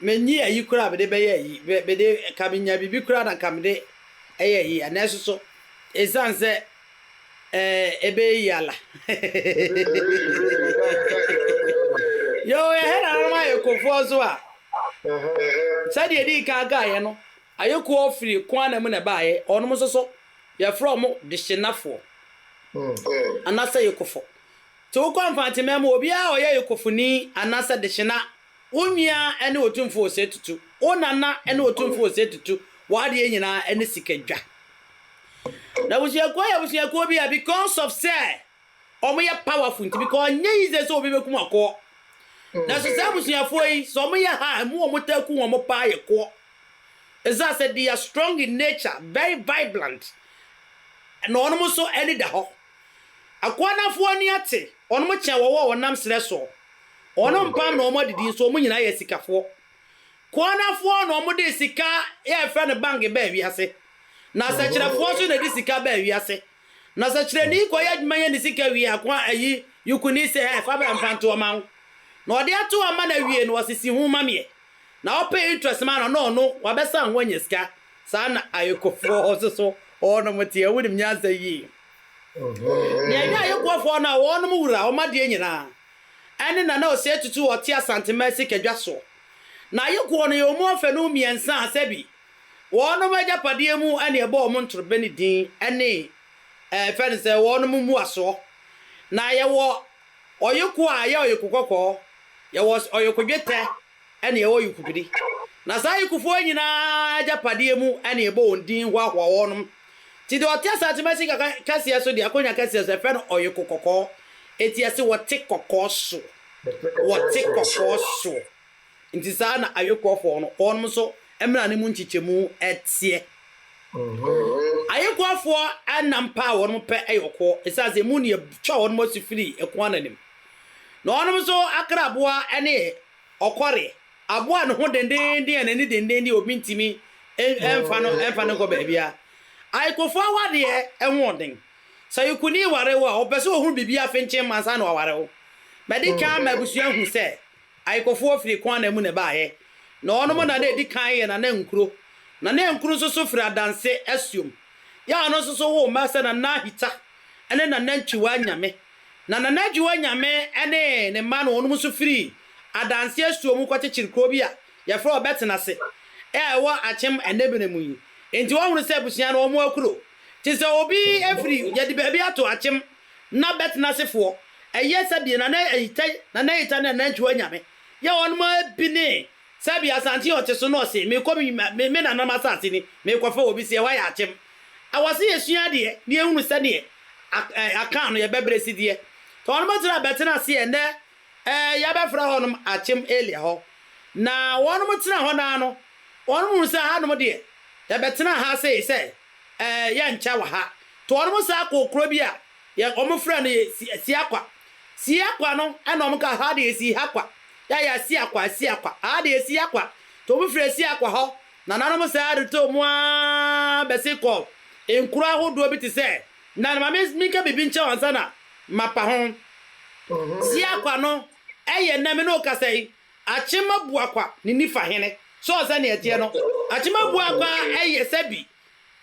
menyi ayi koraa mede bɛyɛ ayi mede ka menya biribi koraa na nka mede ɛyɛ ayi ɛnɛ nso so ɛsiane sɛ ɛɛ ɛbɛyɛ yi ala. Yo, yɛhɛ nananom ayɛkofoɔ so a sɛdeɛ ɛdii kan kaeɛ no, ayekoɔ firi kwan mu na ɛbaeɛ. Ɔnom nso so yɛfrɛ ɔmo dehyenafoɔ anaasɛ yekofo. Nti wokɔ Mfanteman mu, obiara a ɔyɛ yekofoni anaasɛ dehyena, wo nua ne Otumfoɔ Osei Tutu, wo nana ne Otumfoɔ Osei Tutu, w'adeɛ nyinaa ne sikadwa. Na abusuakuo yɛ abusuakuo bi a because of sɛ ɔmo yɛ powerful nti, because ɔnyɛ easy sɛ obi bɛkum akɔɔ. Na so saa abusuafoɔ yi, sɛ ɔmo yɛ ha a, emu ɔmo taa kum ɔmo paa yɛ koɔ. Ɛsiane sɛ they are strong in nature, very vibrant. Na ɔnom nso ani da hɔ. Akoanafoɔ ani ate, ɔnom kyɛn wɔwɔ a wɔnam serɛ soɔ. Ɔnom mpam na ɔmo adidi nso ɔmo nyinaa yɛ sikafoɔ. Koanafoɔ na ɔmo de sika yɛfrɛ no bank baa wiase. Na asɛkyerɛfoɔ nso na de sika baa wiase. Na sɛkyerɛni kɔyɛ adwuma yɛ ne sika wie akoa ayi yukuni sɛ ɛ fa bra mfa nto ɔma wo. Na ɔde ato ama no awie no ɔsisi ho ma meɛ. Na ɔpɛ interest ma no na ɔno wabɛsa ho anya sika. Saa na ayekofoɔ nso so wɔnom teɛ. Wonim nyansa yie. Nea ɛnyɛ ayekofoɔ no a wɔnom wura wɔn adeɛ nyinaa ɛne Nana Osei Tutu ɔte Asantema sikadwa soɔ. Na ayekoɔ no yɛ wɔn afanu mmiɛnsa a sɛbi wɔnom agyapadeɛ mu ɛne ɛbɔ wɔn ntorobɛne din ɛne ɛfɛ no sɛ wɔnom mmuasoɔ. Na yɛwɔ ɔyeko a ɛyɛ ɔyeko kɔkɔɔ, yɛwɔ ɔyeko dwetɛ ɛne ɛwɔ ɔyeko biri. Na saa ayekofoɔ nyinaa agyapadeɛ mu ɛne ɛbɔ wɔn din hoahoa wɔnom. Nti deɛ ɔte Asantema sika kɛseɛ so deɛ akonnwa kɛseɛ so ɛfɛ no ɔyeko kɔkɔɔ. Enti yɛse wɔte kɔkɔɔ soɔ. Wɔte kɔkɔɔ soɔ. Nti saa na Ayekoɔfoɔ no, wɔnom nso mmra no mu nkyekyɛmu teɛ. Ayekoɔfoɔ nam pɛ a wɔnom pɛ yɛ ɔkoɔ, ɛsiane sɛ emu na yɛtwa wɔnom asu firi ɛko ananim. Na wɔnom nso akraboa ne ɔkɔreɛ, aboa a ne ho dendeenden a n'ani dendeenden a obi ntumi mfa no mfa no nkɔ baabiara. Ayekofoɔ awadeɛ ho ɔden. Sɛ ayekoni ware wo a, ɔpɛ sɛ ɔhunu biribi afenkyen ansa na waware wo. Madi kan ama abusua ahu sɛ Ayikofoɔ firi Kwana mu na ɛbaeɛ, na wɔnom na na ɛdi kan yɛ Nana Nkuro. Nana Nkuro nso so firi Adanse asuom. Yɛ a ɔno nso so woo mma sɛ Nana Ahita ne Nana Ntwiwa Nyame. Na Nana Ntwiwa Nyame ne ne mma no wɔnom nso firii Adanse asuo mu kɔkyekyere kuro bi a yɛfrɛ hɔ Bɛtenase a ɛwɔ Akyem ɛnnɛ berɛ mu yi. Enti wɔhunu sɛ abusua no wɔn akuro. Te sɛ obi firi yɛde baabi ato Akyem na Bɛtenasefoɔ ɛyɛ sɛdeɛ Nana Ayita Nana Ayita ne Nana Antwiwa Nyame yɛ wɔnom ara bi ne sɛdeɛ Asante a ɔte so no ɔse merekɔ me me me nananom asase ni merekɔfa obi se ɛhɔ ayɛ akyem. Ɛwɔ se yɛsua adeɛ na yɛhunu sɛdeɛ Akan no yɛbɛbrɛ si deɛ. Nti wɔnom tena Bɛtenase ɛnnɛ ɛɛ yɛabɛfrɛ hɔnom Akyem Elia hɔ. Na wɔnom tena hɔ no ara no wɔnom hunu sɛ hanom deɛ yɛbɛtena ha sei sɛ ɛɛ yɛnkyɛ wɔ ha. Nti wɔnom san kɔɔ kuro bi a yɛ wɔn frɛ no yɛ si siakwa. Siakwa no ɛna wɔn ka ha deɛ si ha kwa. Yɛ yɛ siakwa siakwa ha deɛ siakwa. Nti wɔn firi siakwa hɔ nananom saa retɔ mu ara bɛsi kɔ nkuro ahodoɔ bi te sɛ na ma me menka biribi nkyɛw ansa na mapa ho. Siakwa no ɛyɛ nnɛ me ne wo kasa yi Akyem Abuakwa ne nifa hene. So ɔsɛ sɛnea ɛteɛ no Akyem Abuakwa ɛyɛ sɛbi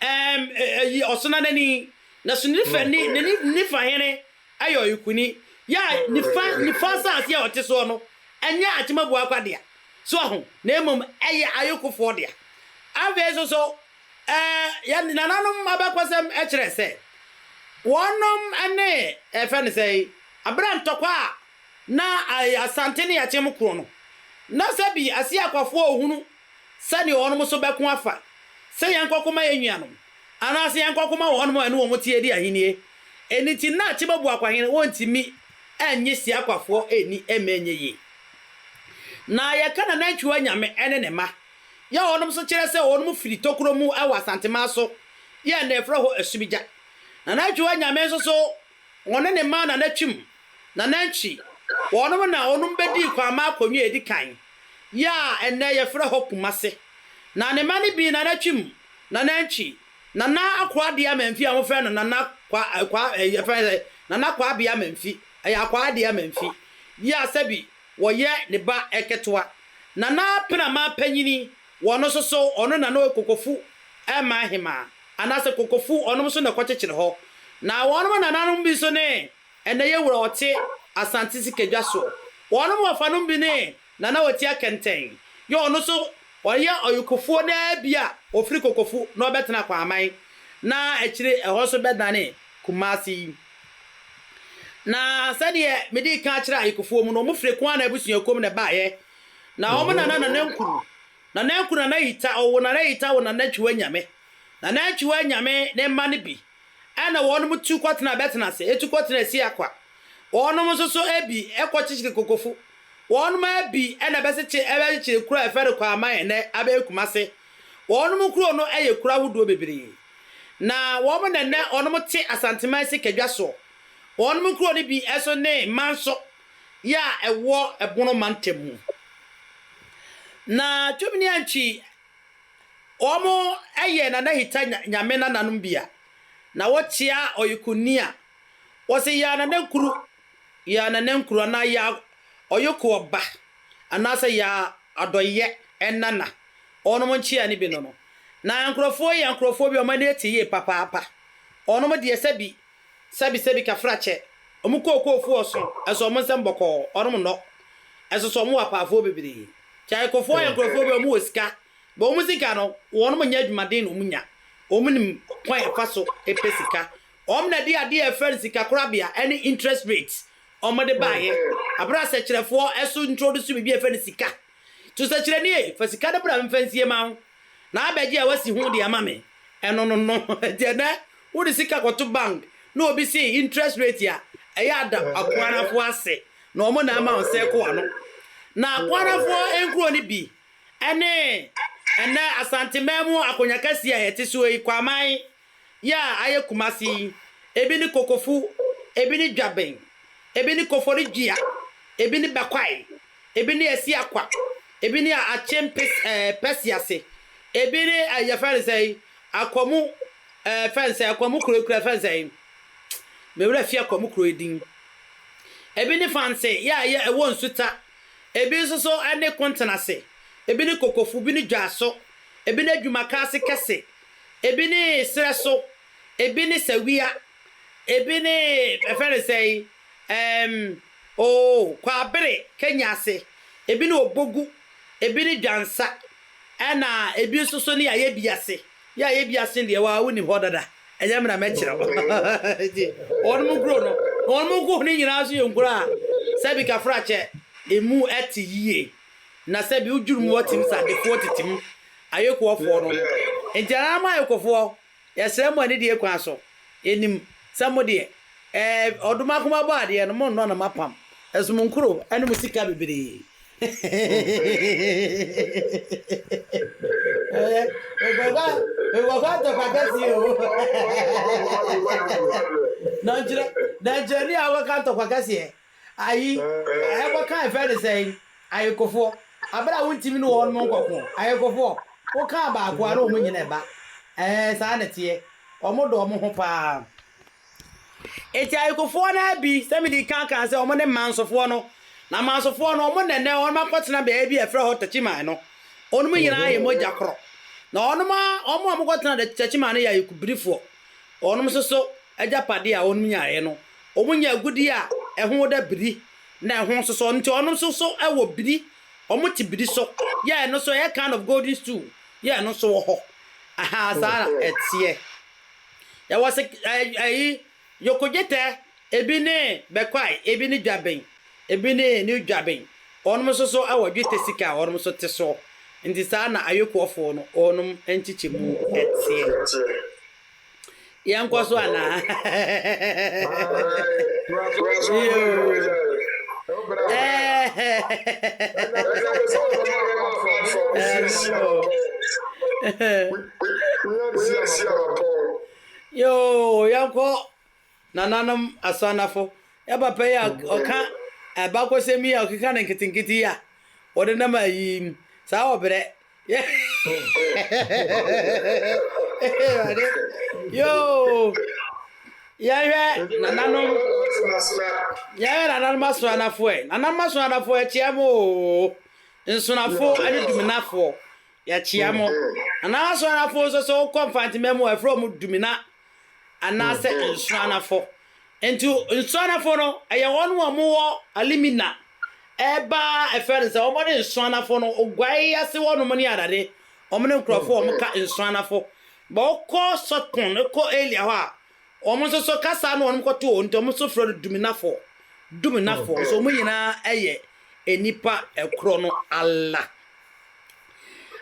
Ɛɛm, ɛyi, ɔsonanani, na so nifa ni, ne ni, nifa hene yɛ ɔyekuni, yɛ a nifa, nifa asase a ɔte soɔ no, ɛnyɛ Akyemabuakwa dea, so aho, na mmom ɛyɛ Ayokofoɔ dea. Afei nso so, ɛɛ, yɛn nananom abakɔsɛm kyerɛ sɛ, wɔnom ne, ɛfɛ no sɛn, abere a ntɔkwa a na Asante ne Akyem korɔ no, na sɛbi Asiakwafoɔ rehunu sɛdeɛ wɔnom nso bɛko afa, sɛ yɛnkɔko ma yɛn nuanom, anaasɛ yɛnkɔko ma wɔnom a ɛne wɔn teɛ di ahennie. Ɛno nti na Akyemabuakwahene wɔntumi nnye Siakwafoɔ nni mma ɛnyɛ yie. Na yɛka Nana Antwiwa Nyame ne ne mma, yɛ a wɔnom nso kyerɛ sɛ wɔnom firi tokuro mu wɔ Asanteman so, yɛ a nnɛ yɛfrɛ hɔ Asubigya. Nana Antwiwa Nyame nso so Ɔne ne mma Nana Twum, Nana Antwi, wɔnom na wɔnom bɛdii Kwama akonnwa a ɛdi kan, yɛ a ɛnnɛ yɛfrɛ hɔ Kumase. Na ne mma no bi Nana Twum, Nana Antwi, Nana Akoadeɛ Amanfi a wɔfrɛ no Nana Kwa, Kwa, yɛfrɛ no sɛ Nana Kwabea Amanfi, ɛyɛ Akwaadeɛ Amanfi, yɛ a sɛbi wɔyɛ ne ba ketewa. Nana Penaman Panyini, wɔno nso so, ɔno na na ɔyɛ Kokofu man hemaa. Anaasɛ Kokofu, ɔnom nso na ɛkɔkyekyere hɔ. Na wɔnom nananom bi nso ne ɛnɛ yɛ wura ɔte Asante Sikadwa soɔ. Wɔnom wɔfanom bi ne Nana Otia Kɛntɛn, yɛ ɔno nso ɔyɛ ɔyokofoɔ no ara bi a ɔfiri Kokofu na ɔbɛtena Kwaman na akyire ɛhɔ nso bɛdane Kumasi yi. Na sɛdeɛ medii kan akyerɛ ayokofoɔ mu no, wɔfiri Koana abusuakuo mu na ɛbaeɛ. Na wɔn nana Nana Nkuru Nana Aku Nana Yita ɔwo Nana Yita wo Nana Antwiwa Nyame Nana Antwiwa Nyame ne mma no bi ɛna wɔnom tu kɔtena bɛtena ase etu kɔtena Asiakwa wɔnom nso so ebi kɔ kyekyere Kokofu wɔnom abi ɛna bɛsekye ɛbɛkyekyere kuro a yɛfrɛ no Kwaman ɛnɛ abɛyɛ Kumase wɔnom kuro no ɛyɛ kuro ahodoɔ bebree na wɔn na ɛnɛ wɔnom te Asanteman Sikadwa soɔ wɔnom kuro no bi ɛso ne Manso yɛ a ɛwɔ Ɛbono mantam mu. Na Twumni Antwi wɔn yɛ Nana Hita Nyame nananom bi a na wɔkyea Ɔyekoni a wɔse Yaa Nana Nkuru, Yaa Nana Nkuru anaa Yaa Ɔyeko Ɔba anaasɛ Yaa Adɔyɛ Nana wɔnom nkyea no bi no no. Na nkorɔfoɔ yi yɛ nkorɔfoɔ bi a wɔn ani ate yie papaapa. Wɔnom deɛ sɛbi Sɛbi sɛbi kafra kyɛ. Ɔmo kookoofoɔ so ɛso ɔmo nsɛm bɔkɔɔ ɔnom nnɔ. Ɛso so ɔmo wɔ apaafoɔ bebree. Kyaekofoɔ yɛ nkorɔfoɔ bi a ɔmo wɔ sika but ɔmo sika no wɔnom nyɛ adwumaden na ɔmo nya. Ɔmo nim kwan a ɛfa so pɛ sika. Ɔmo na ɛde adeɛ a yɛfrɛ no sika korabea ɛne interest rate ɔmo de baeɛ. Aberɛ a sɛkyerɛfoɔ ɛso introduce biribi a yɛfrɛ no sika. To sɛkyerɛni ei, fa sika no bra memfa nsie ma wo. Na abɛgye a woasi ho de ama me, ɛno no no. Nti ɛnnɛ, wode sika kɔto bank na obi se interest rate a, Ɛyɛ a da Akoanafoɔ ase na wɔn na ama wo nsa ɛkɔ w'ano. Na Akoanafoɔ nkuro no bi ne ɛnnɛ Asanteman mu akonnwa kɛseɛ a yɛte soɔ yi, Kwaman yi a ayɛ Kumasi yi, ebi ne Kokofu, ebi ne Dwaben, ebi ne Koforidua, ebi ne Bɛkwae, ebi ne Asiakwa, ebi ne Akyem Pes ɛɛ Pɛsiase, ebi ne ɛɛ yɛfrɛ no sɛn, Akwamu ɛɛ fɛn sɛ Akwamu kuro yi kura fɛn sɛn, me werɛ afi Akwamu kuro yi din. Ebi ne Fanse yɛ a ɛyɛ ɛwɔ Nsuta, ebi nso so ne Kontenase, ebi ne Kokofu, ebi ne Dwaso, ebi ne Adwumakaase Kɛse, ebi ne Serɛ so, ebi ne Sawia, ebi ne ɛfɛ ne sɛn, ɛɛm, oo, Kwabere, Kenya ase, ebi ne Obogu, ebi ne Dwansa, ɛna ebi nso so ne Ayebiase. Yɛ Ayebiase deɛ waa wonim hɔ dada, ɛnyɛ me na mɛkyerɛ wo. Nti wɔnom nkuro no, na wɔnom nkuro no nyinaa nso yɛ nkuro a sɛbi kafrakyɛ emu te yie, na sɛbi wodwiri mu wɔte mu sɛ adefoɔ tete mu, Ayekoɔfoɔ no no. Nti anaa mo Ayekofoɔ, Yɛsrɛ mo anidie kwan so, yɛnim sɛ mo deɛ, ɛɛ, ɔdomakoma bɔ adeɛ no, monnɔ na moapam, ɛso mo nkuro ne mo sika bebree. Mekɔfa, mekɔfa ntɔkwa kɛseɛ o. Nɔnkyerɛ, nɔnkyerɛni a wɔka ntɔkwa kɛseɛ. Ayi, ɛkɔka ɛfɛ ne sɛn, ayekofoɔ, abere a wontimi ne wɔn nkɔko, ayekofoɔ, wokaa baako a na wɔn nyina ɛba. Ɛɛ, saa na ɛteɛ. Wɔn dɔ wɔn ho paa. Enti ayekofoɔ no ara bi, sɛ mede kan kaa sɛ wɔn ne mansofoɔ no, na mansofoɔ no, wɔn na ɛnɛ wɔn akɔtena beaeɛ bi a ɛfrɛ hɔ Takyiman no. Wɔn nyinaa yɛ mogya korɔ. Na wɔn a wɔn a wɔkɔtena Takyiman no yɛ ayekobirifoɔ. Wɔn nso so agyapadeɛ a wɔn nyaeɛ no, wɔn nya agudeɛ a ɛho da biri na ɛho nso so nti wɔn nso so wɔ biri, wɔn te biri so, yɛ ɛno nso ɛyɛ kind of golden stool, yɛ ɛno nso wɔ hɔ. Ahaa saa na ɛteɛ. Yɛwɔ se ɛyi yokodwetɛ, ebi ne bɛkwae, ebi ne dwaben, ebi ne new dwaben. Wɔn nso so wɔ dwetɛ sika a wɔn nso te soɔ. Nti saa na ayokoɔfoɔ no wɔn nkyekyɛmu teɛ. Yɛnkɔ so anaa? Yoo, yɛnkɔ nananom asoanafo. Yɛ papa yi a ɔka abakɔsɛm yi a ɔkeka no nketenkete yi a wɔde nam ayi saa ɔbrɛ. Awurade. Yoo. Yɛhwɛ nananom. Yɛhwɛ nananom asoanafoɔ ɛ. Nananom asoanafoɔ yɛkyea mo oo. Nsonafoɔ ne duminafoɔ yɛkyea mo. Nananom asoanafoɔ nso sɛ wokɔ Mfantema mu a yɛfrɛ wɔn dumina anaasɛ nsoanafo. Nti nsoanafo no ɛyɛ wɔn a wɔwɔ Alimina ɛba ɛfɛ no sɛ wɔn ne nsoanafo no oguae ase hɔnom ne adade wɔn ne nkurɔfo a wɔka nsoanafo. Ba wokɔ Sotpon kɔ Elia hɔ a wɔn nso so kasa no wɔn kɔto wɔn nti wɔn nso frɛ no Duminafo. Duminafo nso wɔn nyinaa ɛyɛ nnipa ɛkorɔ no ala.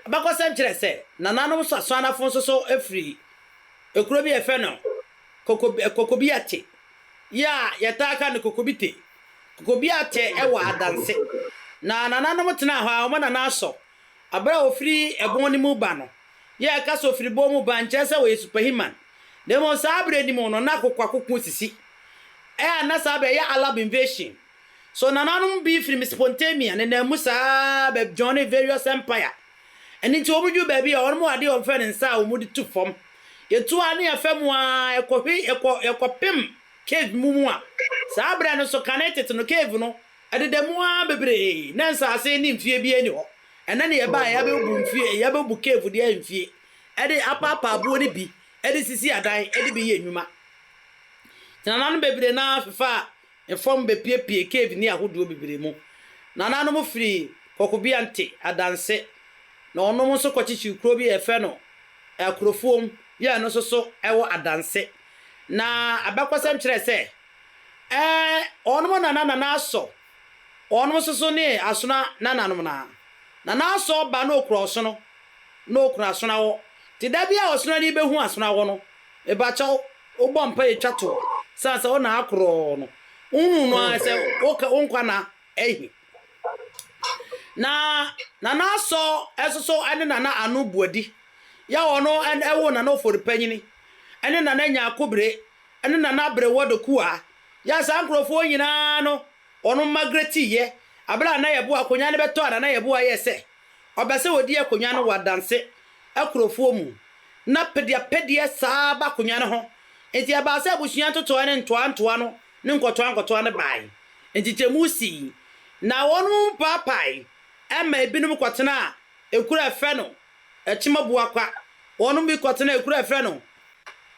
Abakɔsɛm kyerɛ sɛ nananom nso asoanafo nso so firi Ekuro bi a yɛfrɛ no Koko Kokobiate yi a yɛtaa ka no Kokobite. Kokobiate wɔ Adanse. Na nananom tenaa hɔ a wɔn nana asɔ. Bere a wɔfiri ɛbon no mu ba no, yɛ a ɛka sɛ wɔfiri bon mu ba nkyerɛ sɛ wɔyɛ superhuman. Na mmom saa bere no mu no na akokoakoko sisi. Ɛyɛ a na saa bere ɛyɛ Arab invasion. So nananom bi firi Mesopotamia nenam mu saa ara bɛ joinee various empire. Ɛno nti wɔn duru baabi a wɔn wɔ adeɛ a wɔfrɛ no nsa a wɔn de tu fam. Yɛtu a ne yɛfa mu ara yɛkɔhwe yɛkɔ yɛkɔpem cave mu mu a saa berɛ no so kane tete no cave no ɛdeda mu ara bebree na nsaase ne mfie biara nni hɔ. Ɛnɛ ne yɛbaa yɛabɛbu mfie yɛabɛbu cave de ayɛ mfie ɛde apaapaa aboɔ no bi ɛde sisi adan ɛde bi yɛ nnwuma. Nti nananom bebree no ara fefaa Fam bepiepie cave ni ahodoɔ bebree mu. Nananom firi Kɔkobiante, Adanse, na wɔnom nso kɔkyekyere kuro bi a yɛfrɛ no Akurofuom yi a ɛno nso so wɔ Adanse. Na abakɔsɛm kyerɛ sɛ ɛɛ wɔnom nana Nana Asɔ, wɔnom nso so ne Asona nananom no ara. Nana Asɔ ba na ɔkura ɔsono, na ɔkura asonawɔ. Nti da bi a ɔsonani bɛhu asonawɔ no, mebakyɛw, Wobɔ mpae twa toɔ sane sɛ wo na akorɔɔ no. Wohunu no ara sɛ wo nkwa na ahi. Na Nana Asɔ nso so ne Nana Ano Buadi yɛ ɔno ɛwo Nana Ofori Panyini ne Nana Nyarko Bire ne Nana Aberewa Dokuaa yɛ saa nkurɔfoɔ nyinaa no wɔn migrate yɛ abere a Nana Yeboah akonnwa no bɛtɔ a Nana Yeboah yɛɛ sɛ ɔbɛ sɛ ɔdi akonnwa no wɔ adanse akurofoɔ mu na pedeapedeɛ saa ba akonnwa no ho nti ɛbaa sɛ abusua ntotoeɛ ne ntoa ntoa no ne nkɔtoa nkɔtoa no bae nkyekyɛmu sii na wɔn mu paapae ma ebinom kɔtenaa ekuro a ɛfrɛ no Akyemabuakwa, wɔn bi kɔtenaa ekuro a ɛfrɛ no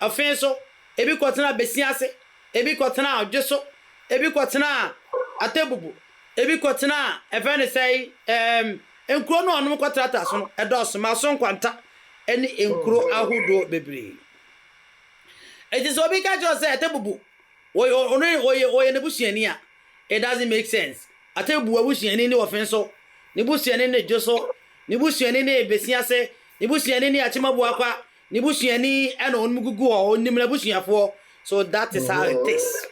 Ɔfee so, ebi kɔtenaa Besiase, ebi kɔtenaa Ɔdwe so, ebi kɔtenaa Atebubu, ebi kɔtenaa ɛfrɛ no sɛe ɛɛm nkuro no a wɔn kɔtratra so no ɛdɔɔso, Maso Nkwanta ne nkuro ahodoɔ bebree. Enti sɛ obi ka kyerɛ wo sɛ Atebubu Ɔyɛ ɔno ɔyɛ ɔyɛ n'abusuani a, it doesn't make sense. Atebu abusuani ne Ɔfenso, ne busuani ne Dwoso, ne busuani ne Besiase, ne busuani ne Akyemabuakwa, ne busuani ɛna ɔnom gugu hɔ, ɔnim n'abusuafoɔ. So that is how it is.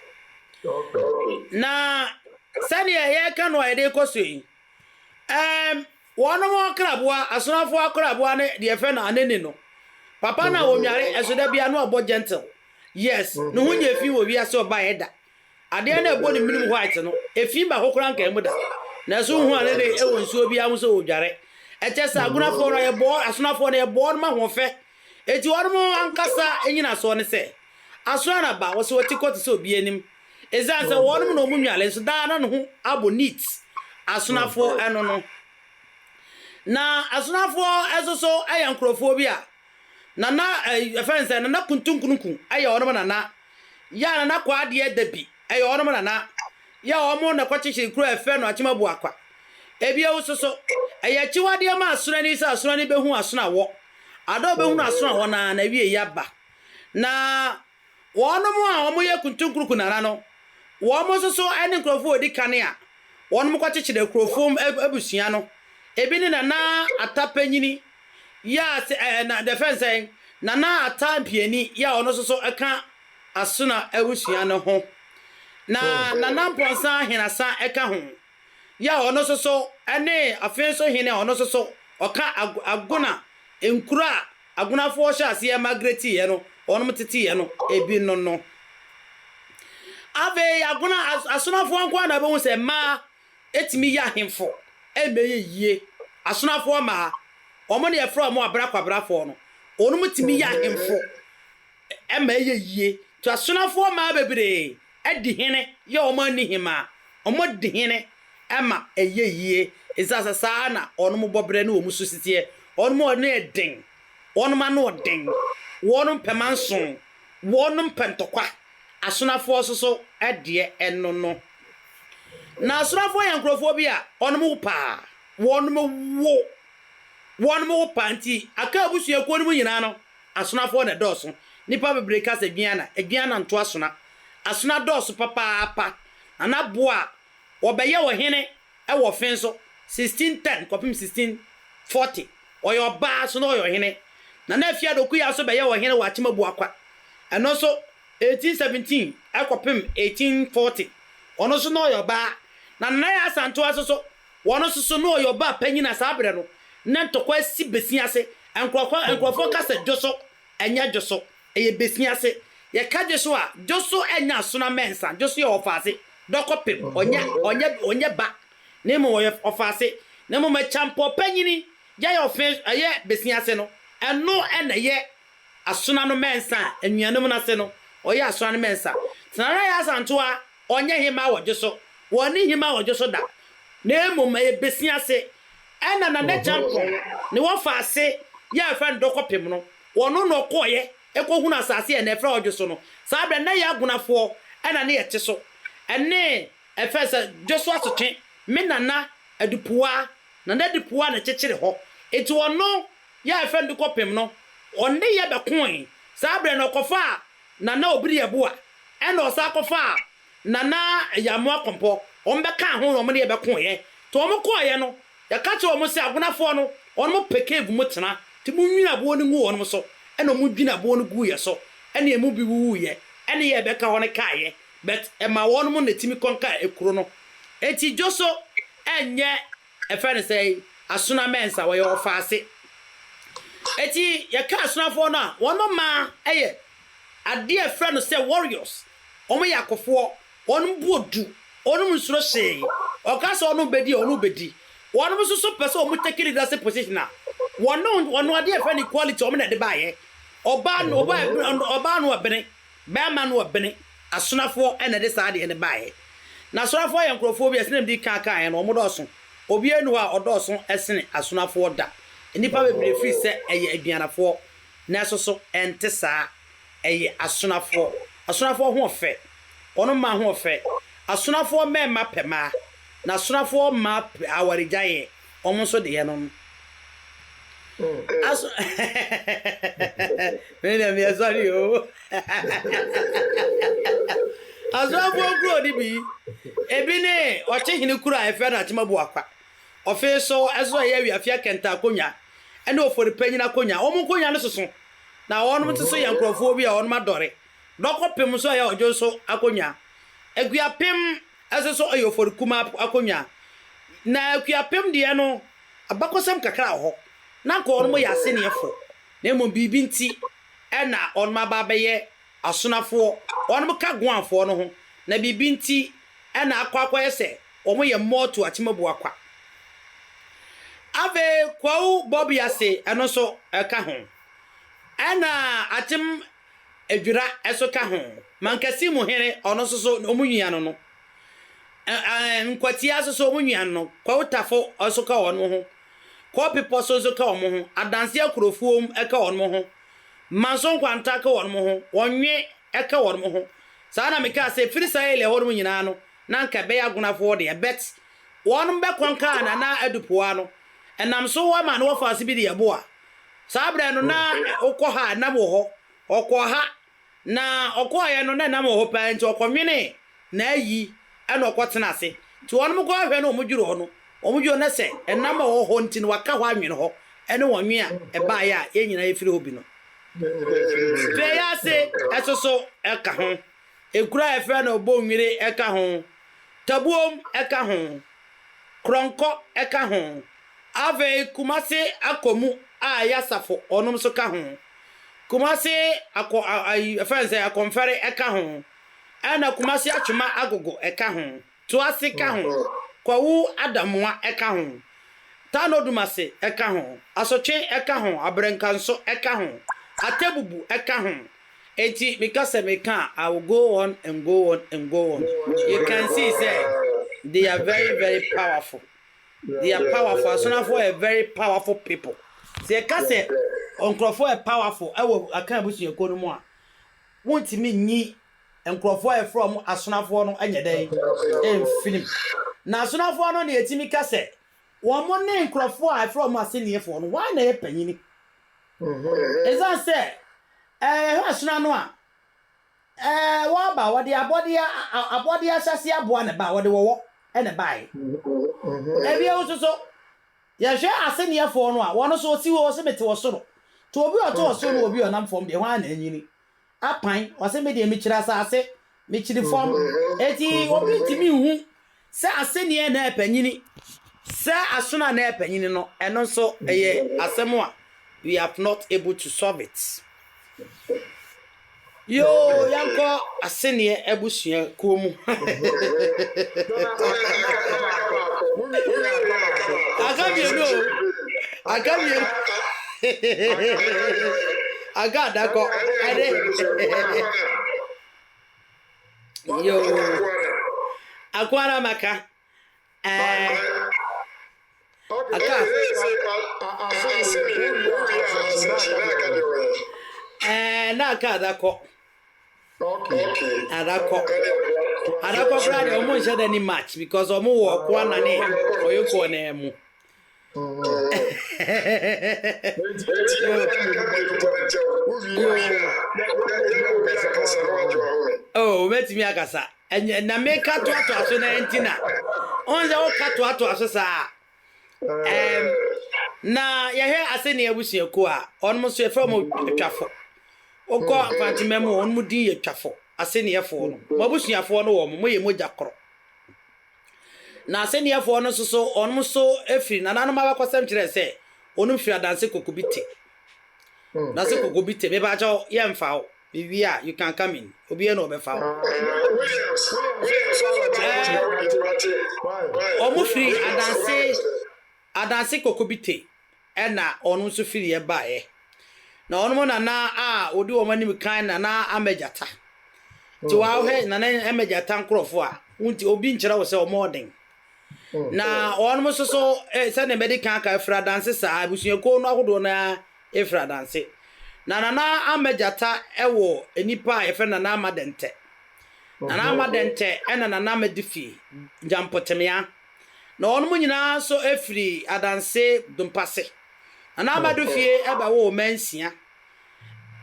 Na sɛdeɛ yɛreka no a yɛde rekɔ so yi, um, wɔnom akraboa, asonafoɔ akraboa ne deɛ yɛfrɛ no anene no. Papa no a ɔnware ɛso da biara no ɔbɔ gentle. Yes, ne ho nyɛ fi wɔ wiase ɔbaeɛ da. Adeɛ no a ɛbɔ ne menim white no, efi baako koraa nkaa mu da. Nanso wohu ane ne ɛwɔ nsuo biara ho sɛ ɔredware. Ɛkyɛ sɛ agonafoɔ no yɛbɔɔ, asonafoɔ no yɛbɔɔ no ma ahoɔfɛ. Enti wɔnom ankasa nyinasoɔ ne sɛ, asono anaba, wɔsɛ wɔti kɔ te sɛ obi anim. Ɛsiane sɛ wɔnom na wɔn nwale nso daa na ne ho abɔ neat. Asonafoɔ ɛno no. Na asonafoɔ nso so yɛ nkorɔfoɔ bi a, Nana eh, yɛfrɛ no sɛ Nana Kuntunkununku yɛ wɔnom nana. Yɛ a Nana Kwaadeɛ Dabi yɛ wɔnom nana. Yɛ a wɔn na kɔkyekyere kuro a yɛfrɛ no Akyemabuakwa. Ebio nso so, ɛyɛ akyiwadeɛ ma asonani sɛ asonani bɛhu asono awɔ. Ada a ɔbɛhunu asono awɔ no ara n'awieeɛ aba. Na Wɔnom a wɔyɛ kuntunkuruku nana no, wɔn nso so ne nkurɔfoɔ a wɔdi kan a wɔnom kɔkyekyere akurofo abusua no. Ebi ne Nana Atta Panyini yɛ a sɛ ɛɛ na deɛ fɛn sɛn, Nana Atta Mpiani yɛ a ɔno nso so ka Asona abusua no ho. Na Nana Mpɔnsa Ahenasa ka ho yɛ a ɔno nso so ne Afenso hene a ɔno nso so ɔka Agona nkuro a Agonafoɔ hyɛɛ aseɛ migrateeɛ no, wɔnom teteeɛ no, ebi no no. Afei Agona, Asonafoɔ nko ara na wobɛhu sɛ mmaa tumi yɛ ahemfo ma ɛyɛ yie. Asonafoɔ mmaa, wɔn na yɛfrɛ wɔn abrakwabrafoɔ no, wɔnom tumi yɛ ahemfo ma ɛyɛ yie. Nti Asonafoɔ mmaa bebree adi hene yɛ wɔn anni hemmaa, wɔadi hene ma ɛyɛ yie. Ɛsiane sɛ saa na wɔn bɔberɛ ne wɔn su teɛ. Wɔn ano yɛ den, wɔn ano ɔden, wɔn mpɛ manso, wɔn mpɛ ntɔkwa. Asonafoɔ nso so deɛ ɛno no. Na asonafoɔ yɛ nkurɔfoɔ bi a wɔn wo paa, wɔn wo, wɔn wo paa nti aka abusuakuo no mu nyinaa no, Asonafoɔ na ɛdɔɔso. Nnipa bebree ka sɛ Aduana, Aduana nto Asona. Asona dɔɔso papaapa. Nana Boa wɔbɛyɛ ɔhene wɔ Ɔfen so 1610 kɔpem 1640. Ɔyɛ ɔbaa so na ɔyɛ ɔhene. Nana Afia Dokuya nso bɛyɛ ɔhene wɔ Akyem Abuakwa. Ɛno nso 1817 kɔpem 1840. Ɔno nso na ɔyɛ ɔbaa. Na Nana Yaa Asantewaa nso so Wɔn nso so, na ɔyɛ ɔbaa panyin a saa berɛ no, na ntɔkwa asi besi ase. Nkurɔfoɔ, nkurɔfoɔ ka sɛ dwoso, ɛnyɛ dwoso, ɛyɛ besi ase. Yɛka dwoso a, dwoso nyɛ asono amɛnsa, dwoso yɛ ɔfaase, dɔkɔpem, ɔnyɛ, ɔnyɛ, ɔnyɛ ba, na mmom ɔyɛ ɔfaase. Na mmom akyampɔ panyini yɛ ɔfe, ɛyɛ besi ase no, ɛno na ɛyɛ asono ano mɛnsa a, anuanom no ase no, ɔyɛ asono ano mɛnsa. Tenara yɛ Asantewa Ɔnyɛ hemmaa wɔ dwo so. Wɔnni hemmaa wɔ dwo so da, na mmom ɛyɛ besia ase. Ɛna Nana Kyampɔn ne wɔfa ase yɛ a yɛfrɛ no Dɔkɔpem no, ɔno na ɔkɔeɛ kɔhunuu asase a ɛnnɛ yɛfrɛ hɔ dwo so no. Saa berɛ no na ɛyɛ Agonafoɔ na ne yɛte so. Ɛne ɛfɛ sɛ dwo so asotwe, me Nana Adupuwa, Nana Adupuwa na ɛkyekyere hɔ. Enti ɔno yɛ a yɛfrɛ no Dɔkɔpem no, ɔne yɛ bɛkoe. Saa berɛ no ɔkɔfaa Nana Obiri-Yeboah Ɛna ɔsan kɔfaa Nana Yamoah Kɔmpɔ, wɔn bɛkaa ho na wɔn ne yɛ bɛkoeɛ. Nti wɔn kɔeɛ no, yɛka kyerɛɛ wɔn sɛ Agonafoɔ no, wɔn pɛ cave mu tena, nti monwini aboɔ no ngu wɔn so. Ɛna wɔn dwini aboɔ no guu yɛ so, ɛna yɛn mu bi wuwuiɛ, ɛne yɛ bɛka hɔ no kaeɛ. But ɛma wɔnom na ɛtumi kɔnka ekuro no. Enti Dwoso ɛnyɛ ɛfɛ no sɛ Asona Mɛnsa, wɔyɛ Ɔfaase. Eti yɛka Asonafoɔ no a, wɔn mmaa yɛ adeɛ a ɛfrɛ no sɛ warriors. Wɔn yɛ akofoɔ, wɔn bo du, wɔn nsuro hwee. Ɔka sɛ wɔn bɛdi a, wɔn bɛdi. Wɔn nso so pɛ sɛ wɔn take leadership position a, wɔn wɔn adeɛ a ɛfrɛ no equality wɔn na ɛde baeɛ. Ɔbaa no ɔbaa ɔbaa no ɔbene, bɛrima no ɔbene. Asonafoɔ na ɛde saa adeɛ no baeɛ. Na asonafoɔ yɛ nkurɔfoɔ bi a sɛdeɛ mede kan kaeɛ no, wɔdɔɔso. Obiara nni hɔ a ɔdɔɔso sene asonafoɔ da. Nnipa bebree firi sɛ ɛyɛ aduanafoɔ, nanso so ɛnte saa. Ɛyɛ asonafoɔ. Asonafoɔ ho ɔfɛ. Wɔn mmaa ho ɔfɛ. Asonafoɔ mmarima pɛ mmaa, na asonafoɔ mmaa pɛ awaregyaeɛ. Wɔn nso deɛ no no. Aso Me deɛ meyɛ sɔre o. Asoafoɔ nkuro no bi, ebi ne Ɔkyehene kuro a yɛfrɛ no Akyemabuakwa. Ɔfee so nso ɛyɛ Awiafia Kɛntɛ akonnwa ne Ofori Panyin akonnwa. Wɔn nkonnwa no soso, na wɔn nso so yɛ nkurɔfoɔ bi a wɔn adɔre. Dɔkɔpem nso ɛyɛ Ɔdwo nso akonnwa. Akuapem nso so ɛyɛ Ofori Kuma akonnwa. Na Akuapem deɛ no, abakɔsɛm kakra wɔ hɔ. Na anka wɔn yɛ aseneɛfoɔ. Na mmom biribi nti na wɔn aba abɛyɛ asonafoɔ. Wɔn ka Goanfoɔ no ho, na biribi nti na akɔ akɔyɛ sɛ wɔn yɛ Mortu Akyemabuakwa. Afei Kwawu Bɔbease ɛno nso ɛka ho. Ɛna Akyem Adwira nso ka ho. Mankasimu hene ɔno nso so wɔn nua no no. Nkwatia nso so wɔn nua no no. Kwawu Tafo nso ka wɔn ho. Kɔ bepɔ so nso ka wɔn ho, Adanse akurofuom ka wɔn ho, Manso nkwanta ka wɔn ho, Wɔnwe ka wɔn ho. Saa na mekaa sɛ, ɛfiri saa area hɔnom nyinaa no, na anka ɛbɛyɛ Agonafoɔ deɛ, but wɔnom bɛkɔnkaa Nana Adu Poa no, ɛnam so ama no wɔfaa ase bi de yɛboa. Saa berɛ no, na wokɔ ha a, nam wɔ hɔ, ɔkɔɔ ha, Na ɔkɔeɛ no na nam wɔ hɔ paa nti ɔkɔnwenee n'ayi ɛna ɔkɔtena ase. Nti wɔnom kɔ ahwɛ no wɔn dwiri hɔ no, wɔn dwiri hɔ na sɛ ɛnam a ɛwɔ hɔ nti no waka hɔ anwene hɔ ɛne wɔn nwe a ɛbaeɛ a yɛn nyinaa yɛfiri hɔ bi no. Fei ase ɛsoso ɛka ho, ekuro a yɛfrɛ no Bonwire ɛka ho, Tabuom ɛka ho, Korɔnkɔ ɛka ho, afei Kumase Akɔmu a ɛyɛ asafo wɔnom nso ka ho. Kumasi akɔ ayi ɛfɛ no sɛ akɔnfɛre ɛka ho, ɛna Kumasi atwema agogo ɛka ho, Toase ka ho, Kwawu Adamoa ɛka ho, Tano Dumase ɛka ho, Asotwe ɛka ho, Abrɛnkanso ɛka ho, Atebubu ɛka ho. Enti meka sɛ meka a, I will go on and go on and go on. You can see sɛ they are very very powerful. They are powerful. Asonafoɔ yɛ very powerful people. Sɛ yɛka sɛ nkurɔfoɔ yɛ powerful ɛwɔ Akan abusuakuo no mu a, wontumi nyi nkurɔfoɔ a yɛfrɛ wɔn asonafoɔ no nyɛ dɛn mfirim. Na asonafoɔ no na yɛtumi ka sɛ wɔn ne nkurɔfoɔ a yɛfrɛ wɔn asenniefoɔ no, wɔn na ɛyɛ panyini. Ɛsiane sɛ ɛhwɛ asona no a, Ɛɛ, wɔaba, wɔde abɔdeɛ, abɔdeɛ ahyɛseɛ aboa na ɛbaa, wɔde wɔwɔ na ɛbaeɛ. Ebio nso so, yɛhwɛ asenneɛfoɔ no a, wɔn nso wɔsi hɔ, wɔse mete ɔsoro. Nti obi a ɔte ɔsoro ne obi a ɔnam fam deɛ, hwan na anyini? Apan, ɔse me deɛ mekyiri asase, mekyiri fam. Enti obi ntumi nhu Sɛ asɛnniɛ na ɛpanyini, sɛ asono a na ɛpanyini no, ɛno nso ɛyɛ asɛm a we have not able to solve it. Yoo, yɛnkɔ asɛnniɛ abusua kuo mu. Aka mmienu o, aka mmienu. Aka adakɔ ɛde. Yoo. Akwara maka. Eh. Aka. Eh, na aka adakɔ. Adakɔ. Adakɔ koraa deɛ ɔmo nhyɛ da ni match because ɔmo wɔ ɔko anane ɔyɔkɔ na mu. Oh, mɛtumi akasa. Ɛnyɛ na meka toatoa so na ɛnti na. Ɔn sɛ woka toatoa so saa. Ɛm na yɛhwɛ asɛnni abusuakuo a, ɔnom nso yɛfrɛ wɔn twafo. Wokɔ Mfantsema mu, wɔn din yɛ twafo. Asenneɛfoɔ no, mo abusuafoɔ no wɔ mo, moyɛ mogya korɔ. Na Asenneɛfoɔ no nso so, wɔn nso firi, nananom abakɔsɛm kyerɛ sɛ, wɔnom firi Adanse Kokobite. Adanse Kokobite, mepaakyɛw, yɛmfa wo. Mewie a, you can come in. Obiara na ɔbɛfa wo. Wɔn firi Adanse, Adanse Kokobite ɛna wɔn nso firiiɛ baeɛ. Na wɔn nana a ɔdi wɔn anim kan Nana Amagyata. Nti wɔahwɛ Nana Amagyata nkorɔfoɔ a, wonti obi nkyerɛ wo sɛ wɔn ɔden. Na wɔn nso so sɛdeɛ mɛde kan aka afiri adanse saa abusuakuo no ahodoɔ no ara ɛfiri adanse. Na Nana Amagyata wɔ nipa a yɛfrɛ Nana Ama Dɛntɛ. Nana Ama Dɛntɛ ɛna Nana Amadifi Gyampotemea. Na wɔn nyinaa nso firi Adanse Dompase. Nana Amadu fie bɛwoo mma nsia.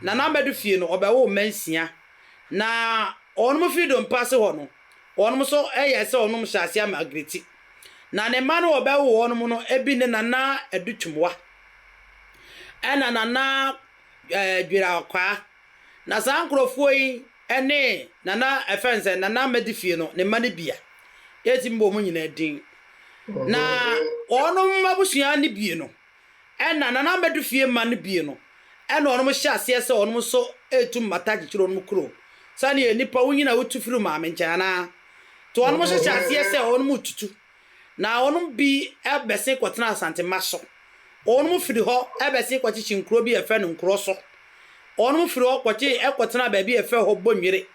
Nana Amadu fie no, ɔbɛwoo mma nsia. Na wɔn firi Dompase hɔ no, wɔn nso yɛɛ sɛ wɔn hyɛ aseɛ migrate. Na ne mma no wɔbɛwoo wɔn no, ebi ne Nana Adu Twumwa, ɛna Nana eh, Dwirakwaa. Na saa nkurɔfoɔ yi ne Nana ɛfɛn no sɛ Nana Amadi fie no ne mma no bia. Yɛntumi bɔ wɔn nyinaa din. Na wɔn abusua no bie no, ɛna Nana Amadu fie mma no bie no, ɛna wɔn hyɛ aseɛ sɛ wɔn nso retu mmata kyekyere wɔn kuro. Sɛdeɛ nnipa wonyina wotu firi maame nkyɛn anaa? Nti wɔn nso hyɛ aseɛ sɛ wɔn retutu. Na wɔn bi bɛsen kɔtena Asantema so. Wɔn firi hɔ bɛsen kɔkyekye nkuro bi a yɛfrɛ no Nkorɔ so. Wɔn firi hɔ kɔkye kɔtena baabi a yɛfrɛ hɔ Bonwire.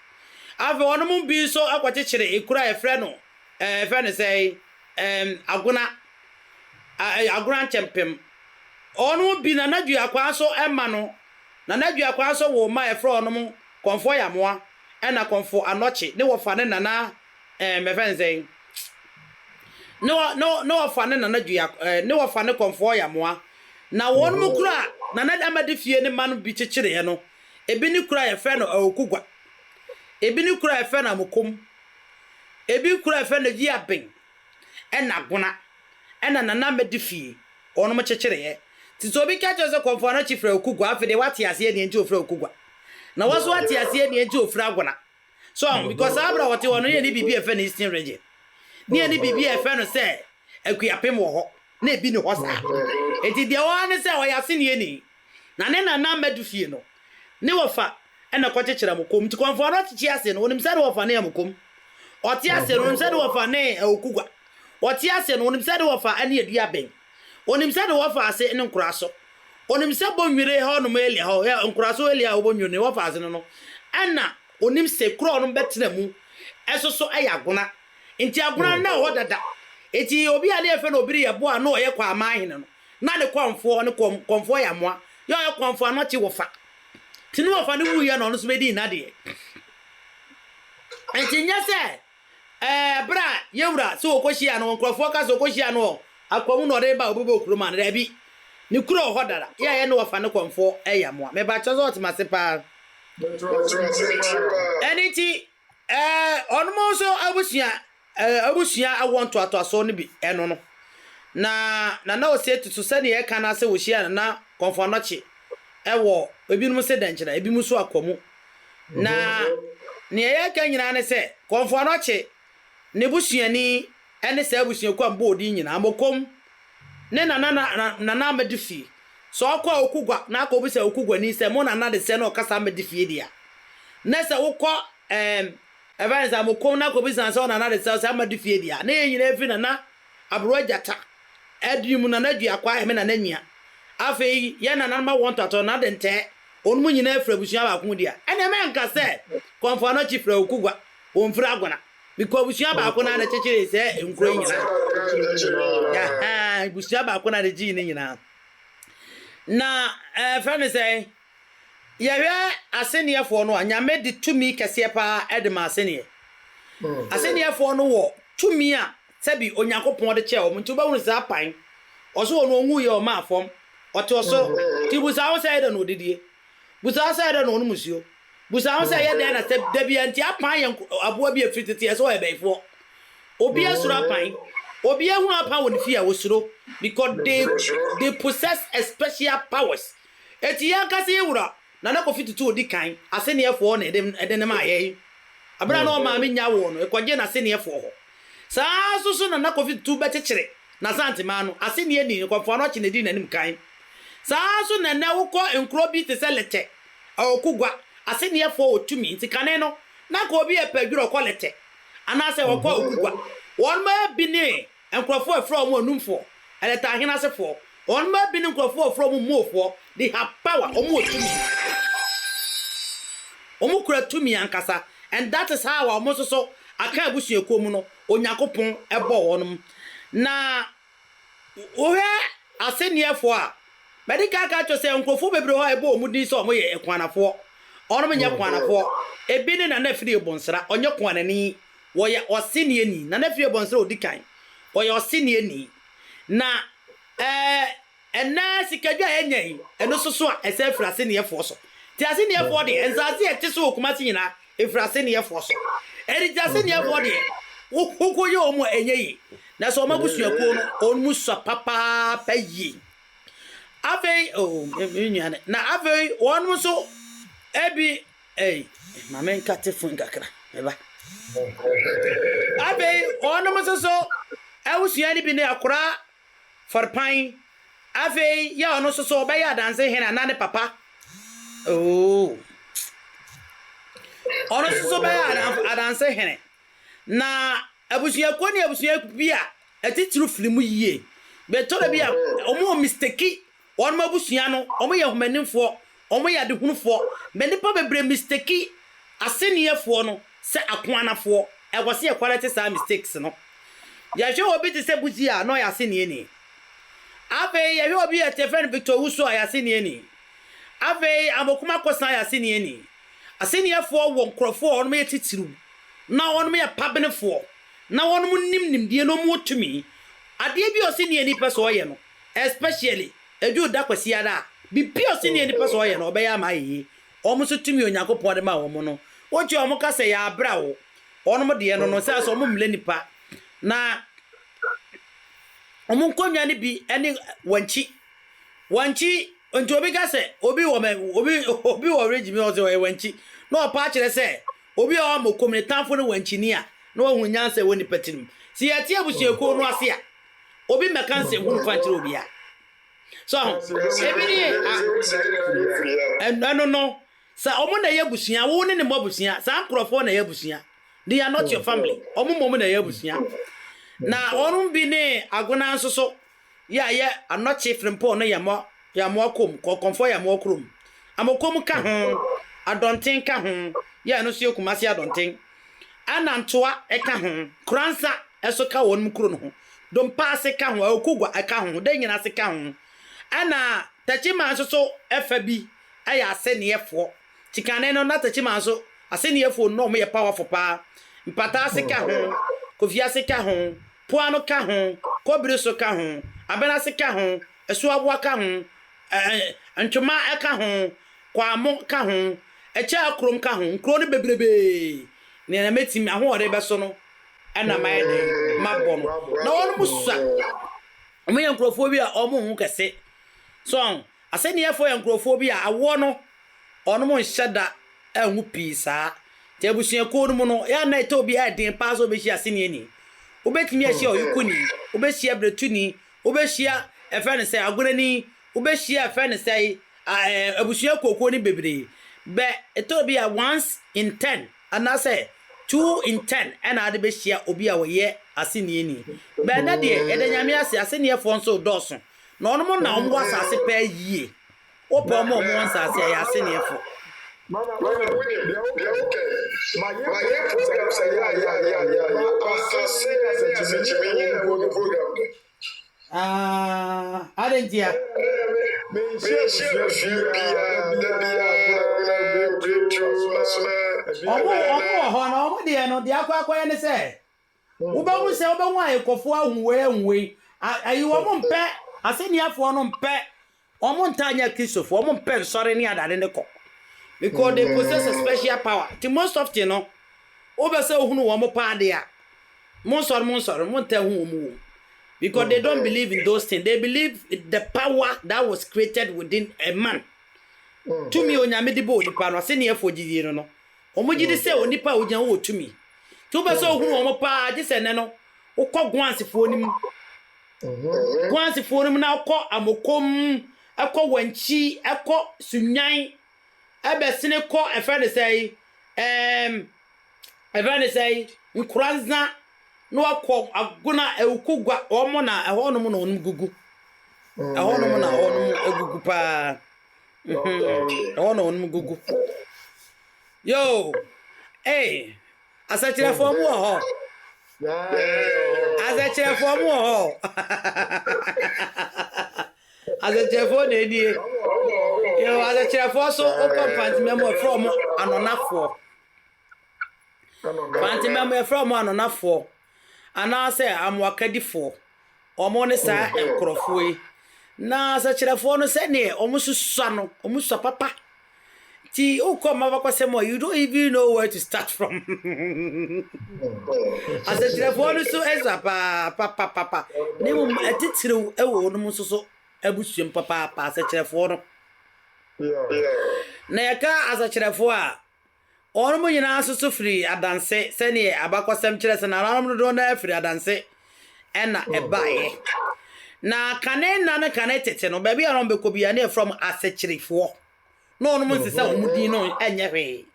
Afei wɔn bi nso kɔkyekyere ekuro a yɛfrɛ no ɛɛ yɛfrɛ no sɛn ɛɛm Agona Agona Nkyɛmpem. Wɔn bi Nana Duakwaa nso mma no Nana Duakwaa nso woo mma a yɛfrɛ wɔn Kɔmfoɔ Yamoa ɛna Kɔmfoɔ Anɔkye ne wɔfa ne Nana ɛɛ mɛfrɛ no sɛn ne wɔ ne ne wɔfa ne Nana Dua ɛɛ ne wɔfa ne Kɔmfoɔ Yamoa. Na wɔn mu kuro a Nana Amadi fie ne mma no bi kyekyereɛ no, ebi ne kuro a yɛfrɛ no Awokugua, ebi ne kuro a yɛfrɛ no Amokom, ebi kuro a yɛfrɛ no Yiaben ɛna Agona ɛna Nana Amadi fie wɔnom kyekyereɛ. Nti sɛ obi ka kyerɛ wo sɛ Kɔmfoɔ Anokye firi Awokugua, afei deɛ woate aseɛ deɛ nti ɔfiri Awokugua. Na wo nso woate aseɛ deɛ nti ɔfiri Agona. So ahu? Because saa berɛ a wɔte hɔ no, ne yɛnni biribi a yɛfrɛ no Eastern Region. Ne yɛnni biribi a yɛfrɛ no sɛ Akuapem wɔ hɔ. Na ebi nni hɔ saa. Enti deɛ ɛwɔ ha ne sɛ ɔyɛ aseneɛni. Na ne nana Madu fie no, ne wɔfa na ɛkɔkyekyere Amokom. Nti Kɔmfoɔ no ɔkyekye ase no, ɔnim sɛ ne wɔfa ne Amokom. Ɔte ase no, ɔnim sɛ ne wɔfa ne Awokugua. Ɔte ase no, ɔnim sɛ ne wɔfa ne Aduaben. Ɔnim sɛ ne wɔfa ase ne Nkoraso. Ɔnim sɛ Bonwire hɔ nom Elia hɔ, ɛ, Nkoraso Elia a ɔwɔ Bonwire ne wɔfa ase no no, ɛna ɔnim sɛ kuro a ɔnom bɛtena mu ɛso so yɛ Agona. Nti Agona no na ɛwɔ hɔ dada. Nti obi a ne yɛfrɛ no Obiri Yɛboa a na ɔyɛ Kwaman hene no, na ne kɔmfoɔ ne kɔm, kɔmfoɔ yɛ Amoa, yɛ ɔyɛ kɔmfoɔ Anɔkye wɔfa. Nti ne wɔfa no wuiɛ na ɔno nso bɛdii n'adeɛ. Nti nyɛ sɛ Ɛɛ, bere a yɛn wura sɛ wɔkɔhyiaa no, nkurɔfoɔ ka sɛ wɔkɔhyiaa no wɔ akoa mu na ɔde reba a ɔbɛbɔ kuro maa no. Daabi, ne kuro wɔ hɔ dada. Yɛ a yɛne wɔfa ne kɔmfoɔ yɛ mmoa. Mepakyɛw sɛ wɔte m'ase paa. Ɛno nti, ɛɛ, ɔnom nso abusua, ɛɛ, abusua awoɔ ntoatoasoɔ no bi ɛno no. Na Nana Osei Tutu sɛdeɛ yɛka no ara sɛ wɔhyiaa Nana Kɔmfoɔ Anɔkye ɛwɔ ebinom se Dɛnkyerɛ, ebinom nso Akwamu. Na nea yɛreka nyinaa ne sɛ, Kɔmfo Anɔkye, ne busuani ne saa abusuakuo a mebɔɔ din nyinaa, Mokom ne Nana Nana Amadi fie. Sɛ ɔkɔ a Okugua na akɔbisa Okuguani sɛ mo Nana de sɛn na ɔkasa Amadi fie deɛ a, na sɛ wokɔ ɛɛm ɛfɛ ne sɛ Mokom na akɔbisa sɛ ɔnana de sɛ sɛ Amadi fie deɛ a, na yɛn nyinaa firi Nana Aberewa Gyata Adwene mu Nana Duakwa ɛme Nana Nua. Afei yɛn nananom awoɔ ntoatoa Nana Dentɛɛ Wɔn mu nyinaa firi abusua baako mu dea. Ɛnneɛ mɛnka sɛ Kɔmfo Anɔkye firi Awukugua, wɔmfiri Agona. Mekɔ abusua baako no ara na ɛkyekyeree saa nkuro yi nyinaa. Ahaa, abusua baako no ara na ɛgyee ne nyinaa. Na ɛfrɛ no sɛ, yɛhwɛ asenneɛfoɔ no a, Nyame de tumi kɛseɛ paa de ma asenneɛ. Asenneɛfoɔ no wɔ tumi a sɛbi Onyankopɔn de kyɛɛ wɔn, nti wobɛhunu saa pan, ɔso wɔn ɔnwuiɛ ɔmaa fam, Ɔte ɔsoro. Nti busa ho sɛ, ɛyɛ dɛn na ɔdidie? Busa ho sɛ, ɛyɛ dɛn na ɔnom nsuo? Busa ho sɛ, ɛyɛ dɛn na sɛ da biara nti apan yɛ aboa bi a ɛfiri tete ɛsɛ ɔyɛ bɛyifoɔ. Obiara suro apan. Obiara hunu apan wɔ ne fie a ɔsuro because they they possess a special powers. Eti yɛn ankasa yɛn wura Nana Kofi Tutu odi kan aseneɛfoɔ na ɛde ɛde ne maa yɛn. Abere a na ɔmaame nnya woo no, ekɔgyee n'asenneɛfoɔ hɔ. Saa ara nso so na na Kofi Tutu bɛkyekyere n'Asanteman no, asenneɛ ni, Nkɔmfoɔ Anɔkye na edii n'anim kan. Saa ara nso na nnɛ wokɔ nkuro bi te sɛ Lɛtɛ, Ɔkogua, asenneɛfoɔ wɔ tumi, nti kane no, na anka obi repɛ adwiri ɔkɔ Lɛtɛ, anaasɛ ɔkɔ Okugua. Wɔn bi ne nkurɔfoɔ a ɛfrɛ wɔn Anumfoɔ, Lɛtɛ ahene asefoɔ. Wɔn bi ne nkurɔfoɔ a wɔfrɛ wɔn Moofoɔ, they have power, wɔn wɔ tumi. Wɔn kura tumi ankasa, and that is how a wɔn nso so aka abusuakuo mu no, Onyankopɔn bɔɔ wɔn. Na wohwɛ asɛnniɛfoɔ a, madi kan aka akyerɛ sɛ nkurɔfoɔ bebree hɔ a ɛbɔ wɔn din sɛ wɔyɛ Akuanafoɔ. Wɔnom nyɛ Akuanafoɔ. Ebi ne Nana Afiri Bonsra, ɔnyɛ Kuanani, wɔyɛ ɔsɛnniɛni. Nana Afiri Bonsra ɔdi kan, ɔyɛ ɔsɛnniɛni. Na ɛɛ Ɛnnɛ sikadwa a yɛanya yi, ɛno nso so a, ɛsan firi asenneɛfoɔ so. Nti asenneɛfoɔ deɛ, nsaase a ɛte so wɔ Kumasi nyinaa, ɛfiri asenneɛfoɔ so. Ɛno nti asenneɛfoɔ deɛ, wokɔyɛ wɔn a, ɛnyɛ yie. Nanso wɔn abusuakuo no, wɔn mu sua papaapa yie. Afei, oh, me nua no, na afei wɔn nso, ebi, ei, ma menkate fon kakra, me ba. Afei wɔn nso so, abusua no bi ne akora Fɔrpan, afei yɛ ɔno nso so ɔbɛyɛ adanse hene anaa ne papa. Oh. Ɔno nso so bɛyɛ adanse hene. Na abusuakuo ne abusua bi a atitiriw firi mu yie. Bɛtɔ da bi a wɔn wɔ mistake wɔn abusua no, wɔn yɛ nhomanimfoɔ, wɔn yɛ adehunufoɔ. Bɛ nnipa bebree mistake asenniɛfoɔ no sɛ akoanafoɔ. Ɛwɔ sɛ yɛ correct saa mistakes no. Yɛhwɛ obi te sɛ Buzi a, na ɔyɛ asennieni. Afei yɛhwɛ obi a yɛfrɛ no Victor Owusu a, ɔyɛ asennieni. Afei Amokum Akosan yɛ asennieni. Asenniɛfoɔ wɔ nkorɔfoɔ a wɔnom yɛ titiriw, na wɔnom yɛ pabenefoɔ, na wɔnom nim nimdeɛ na wɔn wɔ tumi. Adeɛ bi a ɔsennieni pɛ sɛ ɔyɛ no, especially ɛduru da Kwasiada a, biribi a ɔsennieni pɛ sɛ ɔyɛ no, ɔbɛyɛ ama ayɛ yie. Wɔn nso tumi a Onyankopɔn de ma wɔn no, wotie a wɔka sɛ, Yɛabrɛ wo. Wɔn deɛ no no, sɛ sɛ wɔn mmrɛ nipa. Na wɔn nkonnwa no bi ne wankyi. Wankyi, nti obi ka sɛ, obi wɔ mɛ, obi, obi wɔ region bi ɔsɛ ɔyɛ wankyi. Na ɔpa akyerɛ sɛ, obi a ɔwɔ mokom ne tamfo ne wankyini a, na wahu nyansa ɛwɔ nipa tirim. Sɛ yɛte abusuakuo no ase a, obi mmɛka nsɛmhunu fa nkyerɛ obiara. So aho, ebi ne ɛno no, sɛ ɔmo na ɛyɛ abusua, wo ne ne mmɔ abusua, saa nkorɔfoɔ na ɛyɛ abusua. They are not your family. Ɔmo mmom na ɛyɛ abusua. Na wɔn bi ne agona nso so, yɛ a yɛ anɔkye frimpɔn no yɛmmɔ yɛmmoa kom, kɔkɔmfoɔ yɛmmoa kurom. Amokom ka ho, adɔnten ka ho, yɛ ɛno nso yɛ Kumasi adɔnten. Ɛna ntoa ɛka ho, koransa ɛso ka wɔn kuro no ho. Dompa ase ka ho, Awukugua ka ho, Dɛn ase ka ho. Ɛna Techiman nso so ɛfa bi ɛyɛ asɛnniɛfoɔ. Tikane no na Techiman nso asɛnniɛfoɔ no na wɔn yɛ powerful paa. Mpata ase ka ho, Kofi ase ka ho, Poano ka ho, Kobiri so ka ho, Abena ase ka ho, Asuaboa ka ho, ɛɛ Ntwoma ɛka ho, Kwamo ka ho, Ɛkyɛ kurom ka ho. Nkuro no bebrebee. Nea na mɛtumi ahoɔden bɛso no ɛna mayɛ dɛn mabɔ no. Na wɔn mu sua. Wɔn yɛ nkurɔfoɔ bi a wɔn ho kɛse. So asɛnniɛfoɔ yɛ nkurɔfoɔ bi a awoɔ no wɔn nhyɛ da nwo pii saa. Nti abusuakuo no mu no, yɛ a na ɛtɔ obi a ɛden paa sɛ wobɛhyia asɛnniɛni. Wobɛtumi ahyia ɔyokoni, wobɛhyia bretuni, wobɛhyia ɛfɛ no sɛ agonani, wobɛhyia ɛfɛ no sɛ abusua kuokuo no bebree. Bɛ ɛtɔ bi a once in 10 anaasɛ 2 in 10 ɛna ade bɛhyia obi a wɔyɛ asɛnniɛni. Bɛ ɛnɛ deɛ yɛda Nyame ase, asɛnniɛfoɔ nso dɔɔso. Na ɔnom na wɔn wɔ asase pɛɛ yie. Wopɛ wɔn a wɔwɔ nsase a ɛyɛ asɛnniɛfoɔ. Mama, wonim deɛ wokɛ mayɛ program sɛ yɛ yɛ yɛ yɛ ase ne asɛkyimi nyɛ wɔ me program de. Ah, ade ntia. Menhyia abusua biara da biara bretu asoma. Ɔmo wɔ hɔ na ɔmo deɛ no deɛ akɔ akɔyɛ ne sɛ wobɛhu sɛ wobɛhu ayekɔfoɔ ahu wei ahu wei ayi wɔn mpɛ asɛnniafoɔ no mpɛ wɔn ntaa nyɛ Kristofoɔ, wɔn mpɛ nsɔre ne adade ne kɔ because they possess a special power. Ti most often no, wobɛ sɛ ohunu wɔn paa deɛ a, mo nsɔre mo nsɔre mo ntaa hu wɔn wɔ because they don't believe in those things. They believe in the power that was created within a man. Tumi Onyame de bɔ onipa no, asɛnniafoɔ gyidie no. Wɔn gye di sɛ onipa a ogyina hɔ wɔ tumi. Nti wopɛ sɛ ohunu wɔn paa gye sɛ nnɛ no wokɔ Guansefoɔ no mu. Guansefoɔ no mu na wokɔ Amokom, ɛkɔ Wankyi, ɛkɔ Sunyan, ɛbɛsene kɔ ɛfɛ ne sɛ ɛɛm ɛfɛ ne sɛ Nkoranza na wakɔ Agona Awuku Gua wɔn na ɛhɔnom na wɔn gugu. Ɛhɔnom na wɔn gugu paa. Ɛhɔ na wɔn gugu. Yo, ee, asɛkyerɛfoɔ mu wɔ hɔ. Asɛkyerɛfoɔ mu wɔ hɔ. Asɛkyerɛfoɔ na enie. Yo, asɛkyerɛfoɔ so wokɔ Mfantsima mu ɛfrɛ wɔn anɔnafoɔ. Mfantsima mu ɛfrɛ wɔn anɔnafoɔ anaasɛ amoakadifoɔ. Wɔn ne saa nkorɔfoɔ yi. Na sɛkyerɛfoɔ no sɛdeɛ wɔn susua no, wɔn sua papa. Nti wokɔ mma abakɔsɛm a, you don't even know where to start from. Asɛkyerɛfoɔ no so sua paa papapapa. Na mmom atitiriw wɔ wɔn nso so abusua mu papaapa, asɛkyerɛfoɔ no. Na yɛka asɛkyerɛfoɔ a, Wɔnom nyinaa nso so firi Adanse sɛdeɛ abakɔsɛm kyerɛ sɛ nananom dodoɔ no ara firi Adanse ɛna ɛbaeɛ. Na kane nna no kane tete no baabi a na wɔbɛkɔ biara na yɛfrɛ wɔn Asekyirifoɔ. Na wɔnom nsesa wɔn din no nyɛ hwee.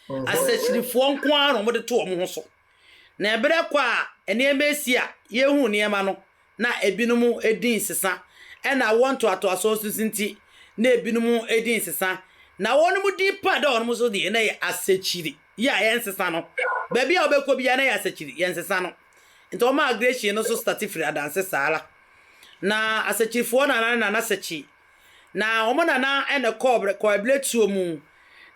Asekyirifoɔ nko ara na wɔde to wɔn ho so. Na ɛberɛ kɔ a nneɛma resi a yɛhu nneɛma no na ebinom din sesa, ɛna awoɔ ntoatoasoɔ nso so nti, na ebinom din sesa. Na wɔn din pa da wɔn so deɛ, na ɛyɛ asɛkyiri yi a yɛnsesa no. Baabi a wobɛkɔ biara na ɛyɛ asɛkyiri, yɛnsesa no. Nti wɔn migration no nso starte firi Adanse saa ara. Na asɛkyirifoɔ nana ne Nana Sɛkyi. Na wɔn nana na ɛkɔɔ kɔɔ Abiletuo mu,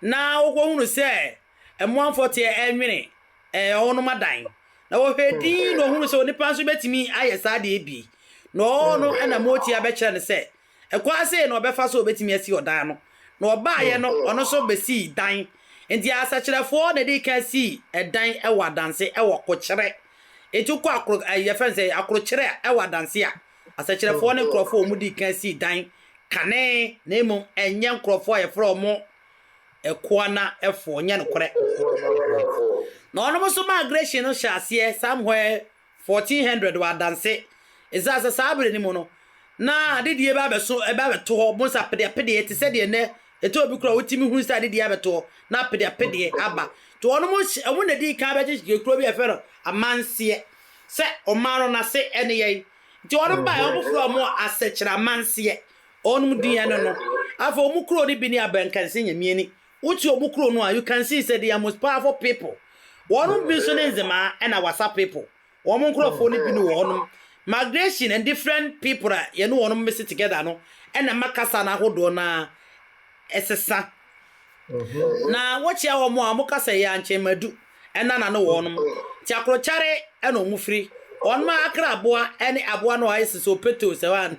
na wɔkɔhunu sɛ mmoa mfɔteɛ ɛnwene ɛɛ wɔnom adan. Na wɔhwɛɛ dinn na wɔhunuu sɛ onipa nso bɛtumi ayɛ saa adeɛ bi. Na ɔwɔ no na Motia bɛkyerɛ no sɛ ɛkwan sei na ɔbɛfa so a ɔbɛtumi asi ɔdan no. Na ɔbaeɛ no, ɔno nso bɛsii dan. Enti asakyerɛfoɔ na ɛdii kan sii ɛdan wɔ Adanse wɔ Kokyerɛ. Enti wokɔ akoro, ɛɛ yɛfrɛ no sɛ Akorokyerɛ wɔ Adanse a, asakyerɛfoɔ ne nkurɔfoɔ a wɔdii kan sii dan kane, na mmom ɛnyɛ nkurɔfoɔ a yɛfrɛ wɔn Ɛkoanafoɔ, nyɛ nokorɛ. Na ɔnom nso migration no hyɛ aseɛ somewhere 1400 wɔ Adanse. Ɛsiane sɛ saa berɛ no mu no, na adedie ba abɛso, ɛba abɛto hɔ, mo sɛ apedeapedeɛ te sɛ deɛ nnɛ ɛtɔ obi kora wotumi hunu sɛ adedie abɛto hɔ na apedeapedeɛ aba. Nti ɔnom wɔn na ɛdii kan bɛkyekyere kuro bi a yɛfrɛ no Amanseɛ sɛ ɔman no n'ase ɛne yɛn. Nti ɔnom baeɛ wɔn frɛ wɔn Asɛkyerɛ Amanseɛ. Wɔnom din ɛno no. Afei wɔn kuro no bi ne Abɛnkanse Nyamiani. Wote wɔn kuro no a, you can see sɛ they are most powerful people. Wɔnom bi nso ne Nzemaa ɛna Wasa people. Wɔn nkorɔfoɔ no bi ne wɔ hɔnom. Migration and different people a yɛne wɔnom mese together no ɛna ɛma kasa no ahodoɔ no ara ɛsesa. Na wokyia wɔn a, wɔka sɛ yɛ ankyɛnmadu ɛna na ne wɔnom. Nti akorokyare ɛna wɔn firi. Wɔnom akra aboa ɛne aboa no a ayɛ sɛ opete o sɛ wa.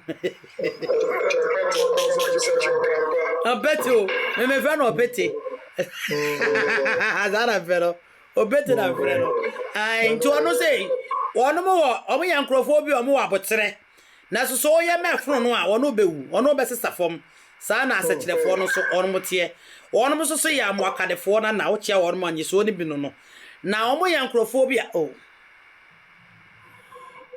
Ɔpete o, me mefrɛ no ɔpete. Saa na mefrɛ no. Ɔpete na mefrɛ no. Ae, nti ɔno sɛ wɔnom wɔ, wɔn yɛ nkorɔfoɔ bi a wɔn wɔ aboterɛ. Nanso sɛ ɔyɛ ma ɛfono no a, ɔno bɛwu, ɔno bɛsesa fam. Saa na asɛkyerɛfoɔ no nso wɔnom teɛ. Wɔnom nso so yɛ amoakadefoɔ na na wokyea wɔnom a nyesoɔ no bi no no. Na wɔn yɛ nkorɔfoɔ bi a, oh,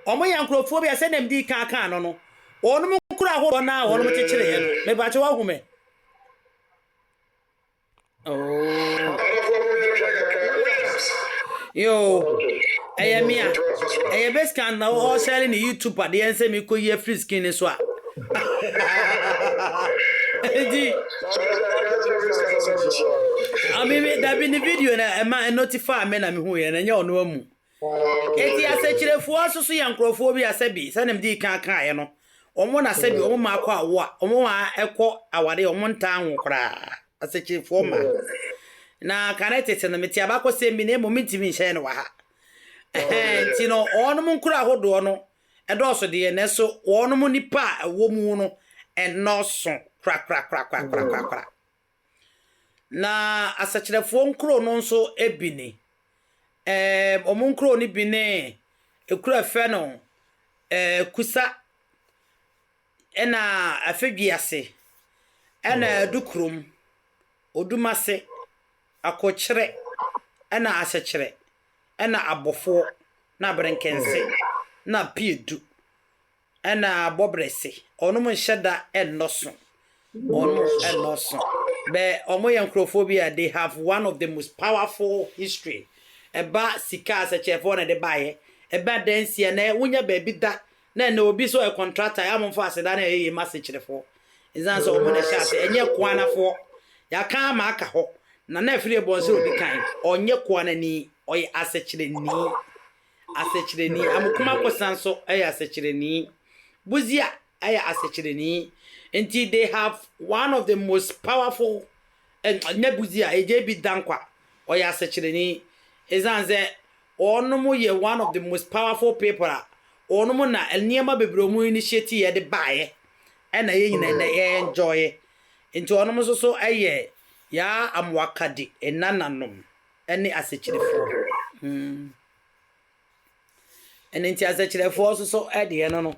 wɔn yɛ nkorɔfoɔ bi a sɛdeɛ medii kan kaa no no, wɔnom nkuro ahodoɔ no a wɔnom kyekyereeɛ no, mepakyɛ woahu me? Oh. Yo, ɛyɛ me a, ɛyɛ Basecamp na ɔhyɛre ne YouTube adeɛ nsɛ mekɔ yi afiri skin ne so a. Nti, amimi dabi ne video na ɛma notify me na mehu yɛ na ɛnyɛ ɔno amu. Enti asɛkyerɛfoɔ nso so yɛ nkurɔfoɔ bi a sɛbi, sɛdeɛ medii kan kaeɛ no, wɔn na sɛbi wɔn mma akɔ awo a, wɔn a ɛkɔ awadeɛ wɔn ntaa nwo koraa, asɛkyerɛfoɔ mma. Na kane tete no, mete abakɔsɛm bi na mmom mentumi nhyɛ no wɔ ha. Ɛhɛn, nti no, wɔnom nkuro ahodoɔ no ɛdɔɔso deɛ, nanso wɔnom nnipa a ɛwɔ mu no ɛnnɔɔso korakorakorakorakorakora. Na asɛkyerɛfoɔ nkuro no nso bi ni. Ɛɛm, wɔn nkuro no bi ne ekuro a yɛfrɛ no ɛɛ Kusa, ɛna Afedwiase, ɛna Adukurom, Odumase. Akokyerɛ ɛna Asekyerɛ ɛna Abɔfoɔ na Aberenkɛnse na Piedu ɛna Abɔbrɛse. Ɔnom nhyɛ da ɛnnɔso. Ɔnom ɛnnɔso. Bɛ ɔmo yɛ nkurɔfoɔ bi a they have one of the most powerful history. Ɛba sika asɛkyerɛfoɔ na ɛde baeɛ. Ɛba dansi na wonya baabi da na ɛnɛ obi so yɛ contractor yɛ amomfa aseda na ɛyɛ yie ma asekyerɛfoɔ. Ɛsiane sɛ ɔmo na ɛhyɛ ase ɛnyɛ koanafoɔ. Yɛaka ama aka hɔ. Na na afiri ebɔnsere odi kan. Ɔnyɛ koanani, ɔyɛ asekyerɛni. Asekyerɛni. Amokuma kosa nso ɛyɛ asekyerɛni. Buzia ɛyɛ asekyerɛni. Nti they have one of the most powerful, nyɛ Buzia, ɛgye bi Dankwa. Ɔyɛ asekyerɛni. Ɛsiane sɛ ɔnom yɛ one of the most powerful people a ɔnom na nneɛma bebree ɔmo initiate yɛ de baeɛ. Ɛna yɛn nyinaa na yɛ enjoy. Nti ɔnom nso so ɛyɛ yaa amoakade ɛnananom ɛne asekyerɛfoɔ. Ɛno nti asekyerɛfoɔ nso so ɛdeɛ no,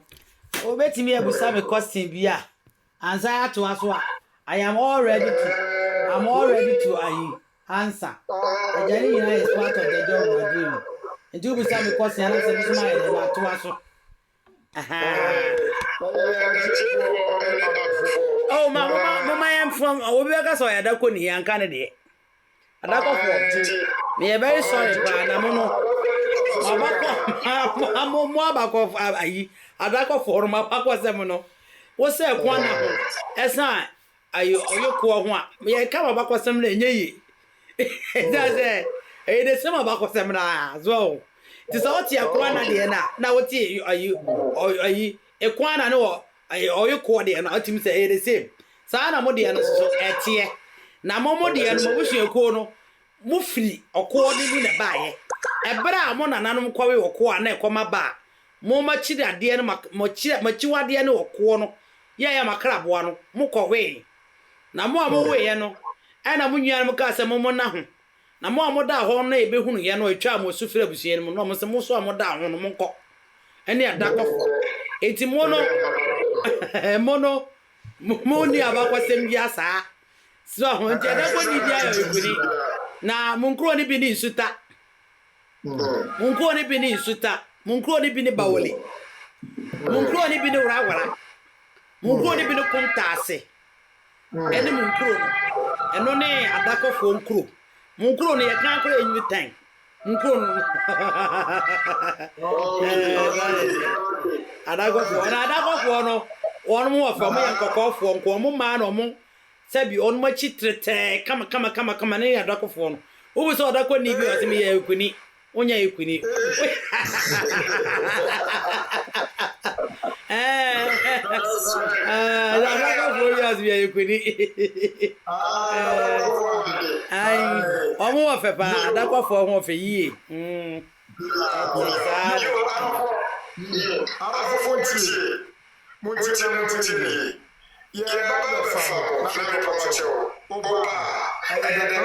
wobɛtumi abusa me question bi a ansa atoa so a, I'm all ready to ayi answer. Agya ne nyinaa is part of the job we are doing. Nti wobisa me question ana sɛ me so mayɛ dɛ matoa so. Ahaa. Oh, ma moma moma yɛn from obi bɛka sɛ ɔyɛ adakɔ ni yɛnka ne deɛ. Adakɔfoɔ, meyɛ very sorry paa na mo no mabakɔ mo abakɔ ayi adakɔfoɔ no mabakɔ sɛm no wo sɛ kwan na ho ɛsan ayi ɔyɛ koɔ ho a yɛka mabakɔ sɛm no ɛnyɛ yie. Ɛsɛ sɛ ɛyɛ de sɛm abakɔ sɛm no a so nti sɛ wote ɛkoa na deɛ no a na wote ayi ayi ɛkoa na ne wɔ ayi ɔyɛ koɔ deɛ no, wotumi sɛ ɛyɛ the same. Saa na mo deɛ no nso so ɛteɛ na mo deɛ no, mo abusuakuo no, mo firi ɔkoɔ no mu na ɛbaeɛ. Ɛberɛ a mo nananom kɔwe ɔkoɔ a na ɛkɔma ba a mo makyiri adeɛ no mo akyiwadeɛ ne ɔkoɔ no yɛyɛ makraboa no, mo kɔwee na mo a moweeɛ no, ɛna mo nuanom kaa sɛ mo mo na ho na mo a modaa hɔ no yɛbɛhunu yɛ no ɛtwa mo asu firi abusua no mu na ɔmo sɛ mo so a modaa ho no monkɔ ɛne adakɔfoɔ. Enti mo no mo ni abakɔsɛm bi asaa so ho. Nti adakɔ ni bi ayɛ ekuni na mo nkuro no bi ne nsuta, mo nkuro no bi ne nsuta, mo nkuro no bi ne bawole, mo nkuro no bi ne worawora, mo nkuro no bi ne kontaase. Ɛne mo nkuro no, ɛno ne adakɔfoɔ nkuro. Mo nkuro no yɛka akora enyi tan mo nkuro no adakɔfoɔ na adakɔfoɔ no wɔn mo wɔ fam yɛ nkɔkɔɔfoɔ nko. Wɔn mmaa na wɔn sɛbi wɔn akyi teretɛɛ kama kama kama kama ne yɛ adakɔfoɔ no. Wobu sɛ ɔdakɔni bi ɔsɛ meyɛ ekuni, wonya ekuni. Ɛɛ adakɔfoɔ bi ɔsɛ meyɛ ekuni. Ayi wɔn wɔ fɛ paa, adakɔfoɔ ho wɔ fɛ yie. Saa. Arafo, ntie, montie na montie ne yɛba bɛfa mo na mepɛ kyɛw woba a ɛyɛ.